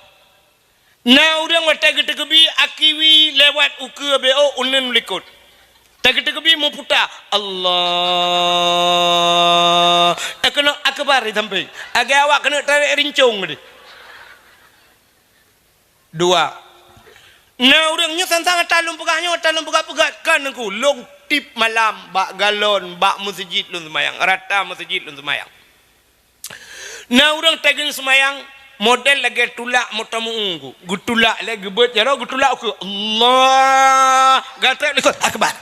Na ureuëng watée geuteukebi akiwi lewat ukeue B O uneun likot. Teukebi meuputa, Allah. Eh, keuneuk akbar di sampéng. Lagée awak keuneuk tarek rincong tadi. Dua. Na ureuëng nyoe sang-sang ata lôn peugah nyoe, ata lôn peugah-peugah, kan Teungku, lôn tiep malam bak galon, bak meuseujid lôn seumayang, rata meuseujid lôn seumayang. Na ureuëng teungoh seumayang model lagée tulak moto meu-ueng, geutulak lé geubeuet jaroe, geutulak ukeue, Allah, gatrek likot, akbar.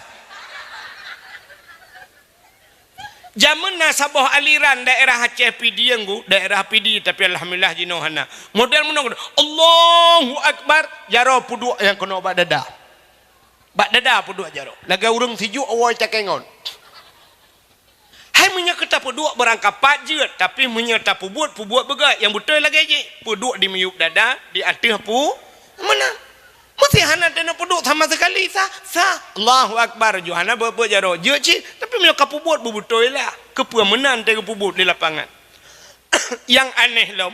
Jameun na saboh aliran daerah Aceh Pidie, Teungku, daerah Pidie, tapi alhamdulillah jinoe hana. Model meunoe, Allahu Akbar, jaroe peuduek nyang keunoe bak dada. Bak dada peuduek jaroe. Lagée ureuëng sijuek awai cakée ngon. Hai meunyoe keu tapeuduek beurangkapat jeuet, tapi meunyoe tapeubuet, peubuet beugét nyang beutôi lagée jih. Peuduek di miyueb dada, di ateueh pu-, meunan. Meusti hana teuneuk peuduek sama sekali, sah, sah. Allahu Akbar, ju hana beuet-beuet jaroe. Jeuet cit, tapi meunyoe ka peubuet beubeutôi lah. Keupeue meunan teuh geupeubuet di lapangan. Nyang aneh lom,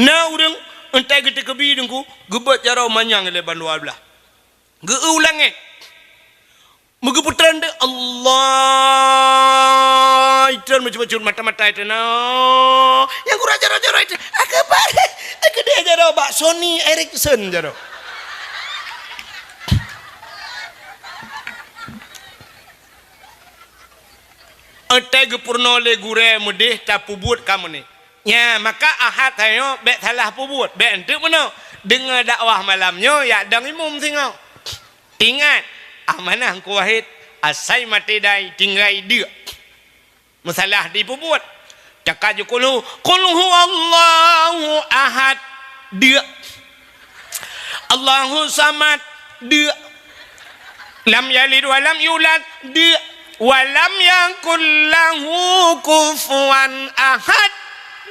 na ureuëng entai geuteukebi Teungku, geubeuet jaroe manyang lé bandua blah. Geu-eu u langét. Meugeupeutrön deuek, Allah, itron meucut-meucut mata-mata itron. Nyang gura jaroe-jaroe itron. Akbar. Keudeh jaroe bak Sony Ericsson jaroe. Entai geupeurunoe lé gurée meudeh tapeubuet kamoe nyoe. Nya, maka Ahad tanyoe bék salah peubuet, bék enteuk meunoe. Deungoe dakwah malam nyoe, yak dong imum singoh. Ingat, amanah Teungku Wahid, asai maté dai tinggai deuk. Meusalah dipeubuet. Cakap ju qul hu, qul huwallahu ahad, deuk. Allahu samad, deuk. Lam yalid wa lam yulad, deuk. Wa lam yakul lahu kufuwan ahad,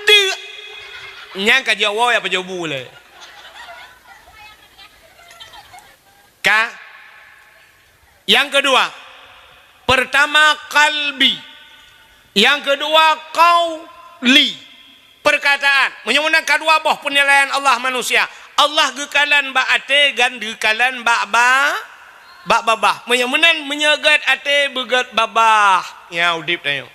deuk. Nyang ka jaweueb ya pajobu lé. Ka? Nyang keudua, pertama qalbi. Nyang keudua qauli. Perkataan. Meunyoe meunan ka dua boh peunilaian Allah manusia. Allah geukalon bak até dan geukalon bak ba-, bak babah. Meunyoe meunan, meunyoe gét até beugét babah. Nyan udép tanyoe.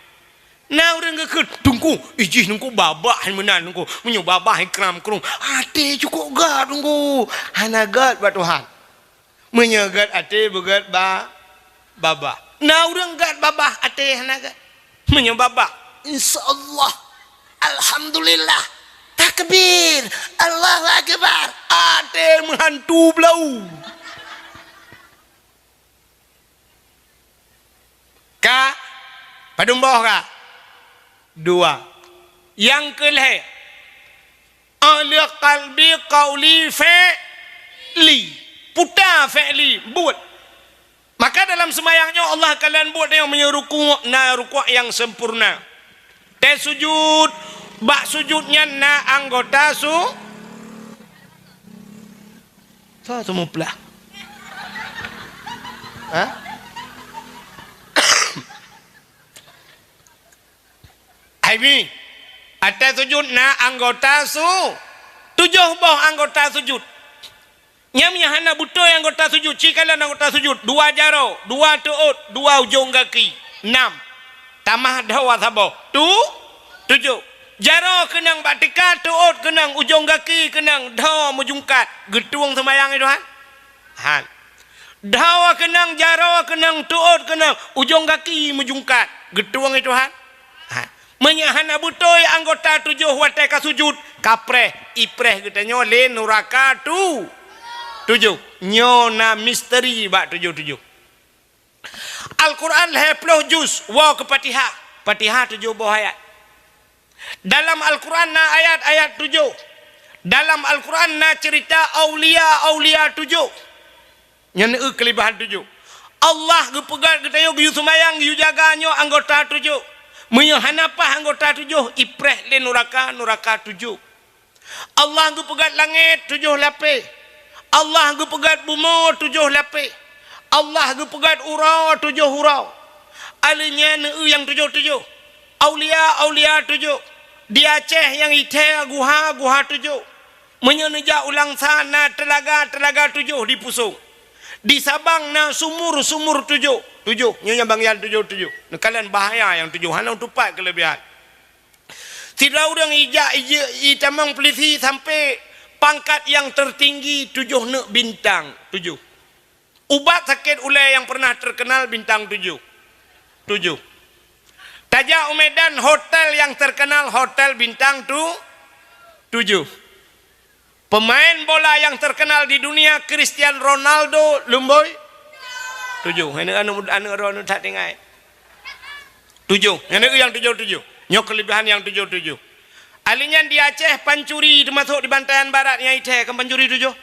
Na ureuëng geukheun, "Teungku, ijih Teungku babah meunan Teungku. Meunyoe babah ikram krueng, até cukôp gét Teungku." Hana gét bak Tuhan. Meunyoe gét até beugét ba-, babah. Na ureuëng gét babah até hana gét. Meunyoe babah, insya Allah, alhamdulillah, takbir, Allahu akbar, até meuhantu blau. Ka, padum boh ka? Dua. Nyang keulhée, qalbi, qauli, fi'li. Puta fi'li, buet. Maka dalam seumayang nyoe Allah kalon buet nyoe meunyoe rukuk na rukuk nyang sempurna. Tée sujud, bak sujud nyan na anggota su-, Soe seumeuplah? Ha? Ai mi, ateueh sujud na anggota su-, tujoh boh anggota sujud. Nyan meunyo hana beutôi anggota sujud, ci kalon anggota sujud, dua jaroe, dua teuôt, dua ujong gaki, nam. Tamah dhoe saboh, tu-, tujoh. Jaroe keunong bak tika, teuôt keunong, ujong gaki keunong, dhoe meujungkat. Geutueng seumayang i Tuhan? Han. Dhoe keunong, jaroe keunong, teuôt keunong, ujong gaki meujungkat. Geutueng i Tuhan? Han. Meunyo hana beutôi anggota tujoh watée ka sujud, ka preh, ipreh geutanyoe lé nuraka tu-, tujoh. Nyoe na misteri bak tujoh-tujoh. Al-Quran lhée ploh juz, woe keu Fatihah. Fatihah tujoh boh ayat. Dalam Al-Quran na ayat-ayat tujoh. Dalam Al-Quran na ceurita aulia-aulia tujoh. Nyan eu keulebihan tujoh. Allah geupeugét geutanyoe geuyue seumayang, geuyue jaga nyoe anggota tujoh. Meunyoe hana paih anggota tujoh, ipreh lé nuraka, nuraka tujoh. Allah geupeugét langét tujoh lapéh. Allah geupeugét bumoe tujoh lapéh. Allah geupeugét uroe tujoh uroe. Aleuh nyan eu nyang tujoh-tujoh. Aulia-aulia tujoh. Di Aceh nyang i thée guha-guha tujoh. Meunyoe neujak u Langsa na teulaga-teulaga tujoh di Pusong. Di Sabang na sumur-sumur tujoh. Tujoh, nyoe nyang bangian tujoh-tujoh. Neukalon bahaya nyang tujoh, hana tupat keulebihan. Sidroe ureuëng ijak ije-, itamong peulisi sampai pangkat nyang tertinggi tujoh neuk bintang, tujoh. Ubat sakét ulée nyang pernah terkenal bintang tujoh. Tujoh. Tajak u Medan, hotel nyang terkenal hotel bintang tu-, tujoh. Pemain bola nyang terkenal di dunia, Cristiano Ronaldo, lumboi? Tujoh. Aneuk, aneuk, aneuk droeneuh that tinggai. Tujoh. Aneuk nyang tujoh-tujoh. Nyoe keulebihan nyang tujoh-tujoh. Aleuh nyan di Aceh, pancuri teumasok di Bantayan Barat nyang i thée, kan pancuri tujoh?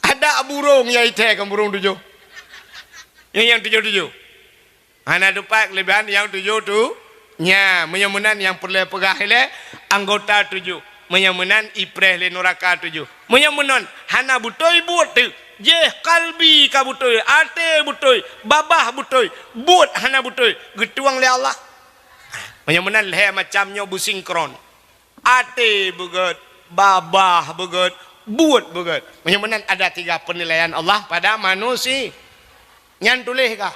Adak burông nyang i thée, kan burông tujoh? Nyang, nyang tujoh-tujoh. Hana tupat keulebihan nyang tujoh tu. Nya, meunyoe meunan nyang peureulée peugah ilée anggota tujoh. Meunyoe meunan ipreh lé nuraka tujoh. Meunyoe meunan hana beutôi buet teuh. Jéh kalbi ka beutôi, até beutôi, babah beutôi, buet hana beutôi, geutueng lé Allah. Meunyoe meunan lhée macam nyoe beusinkron. Até beugét, babah beugét, buet beugét. Meunyoe meunan ada tiga penilaian Allah pada manusia. Nyan tuléh kah?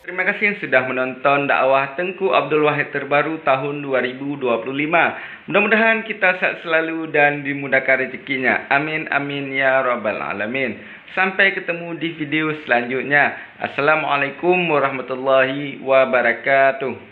Terima kasih sudah menonton dakwah Teuku Abdul Wahid terbaru tahun dua ribu dua puluh lima. Mudah-mudahan kita sehat selalu dan dimudahkan rezekinya. Amin, amin, ya rabbal alamin. Sampai ketemu di video selanjutnya. Assalamualaikum warahmatullahi wabarakatuh.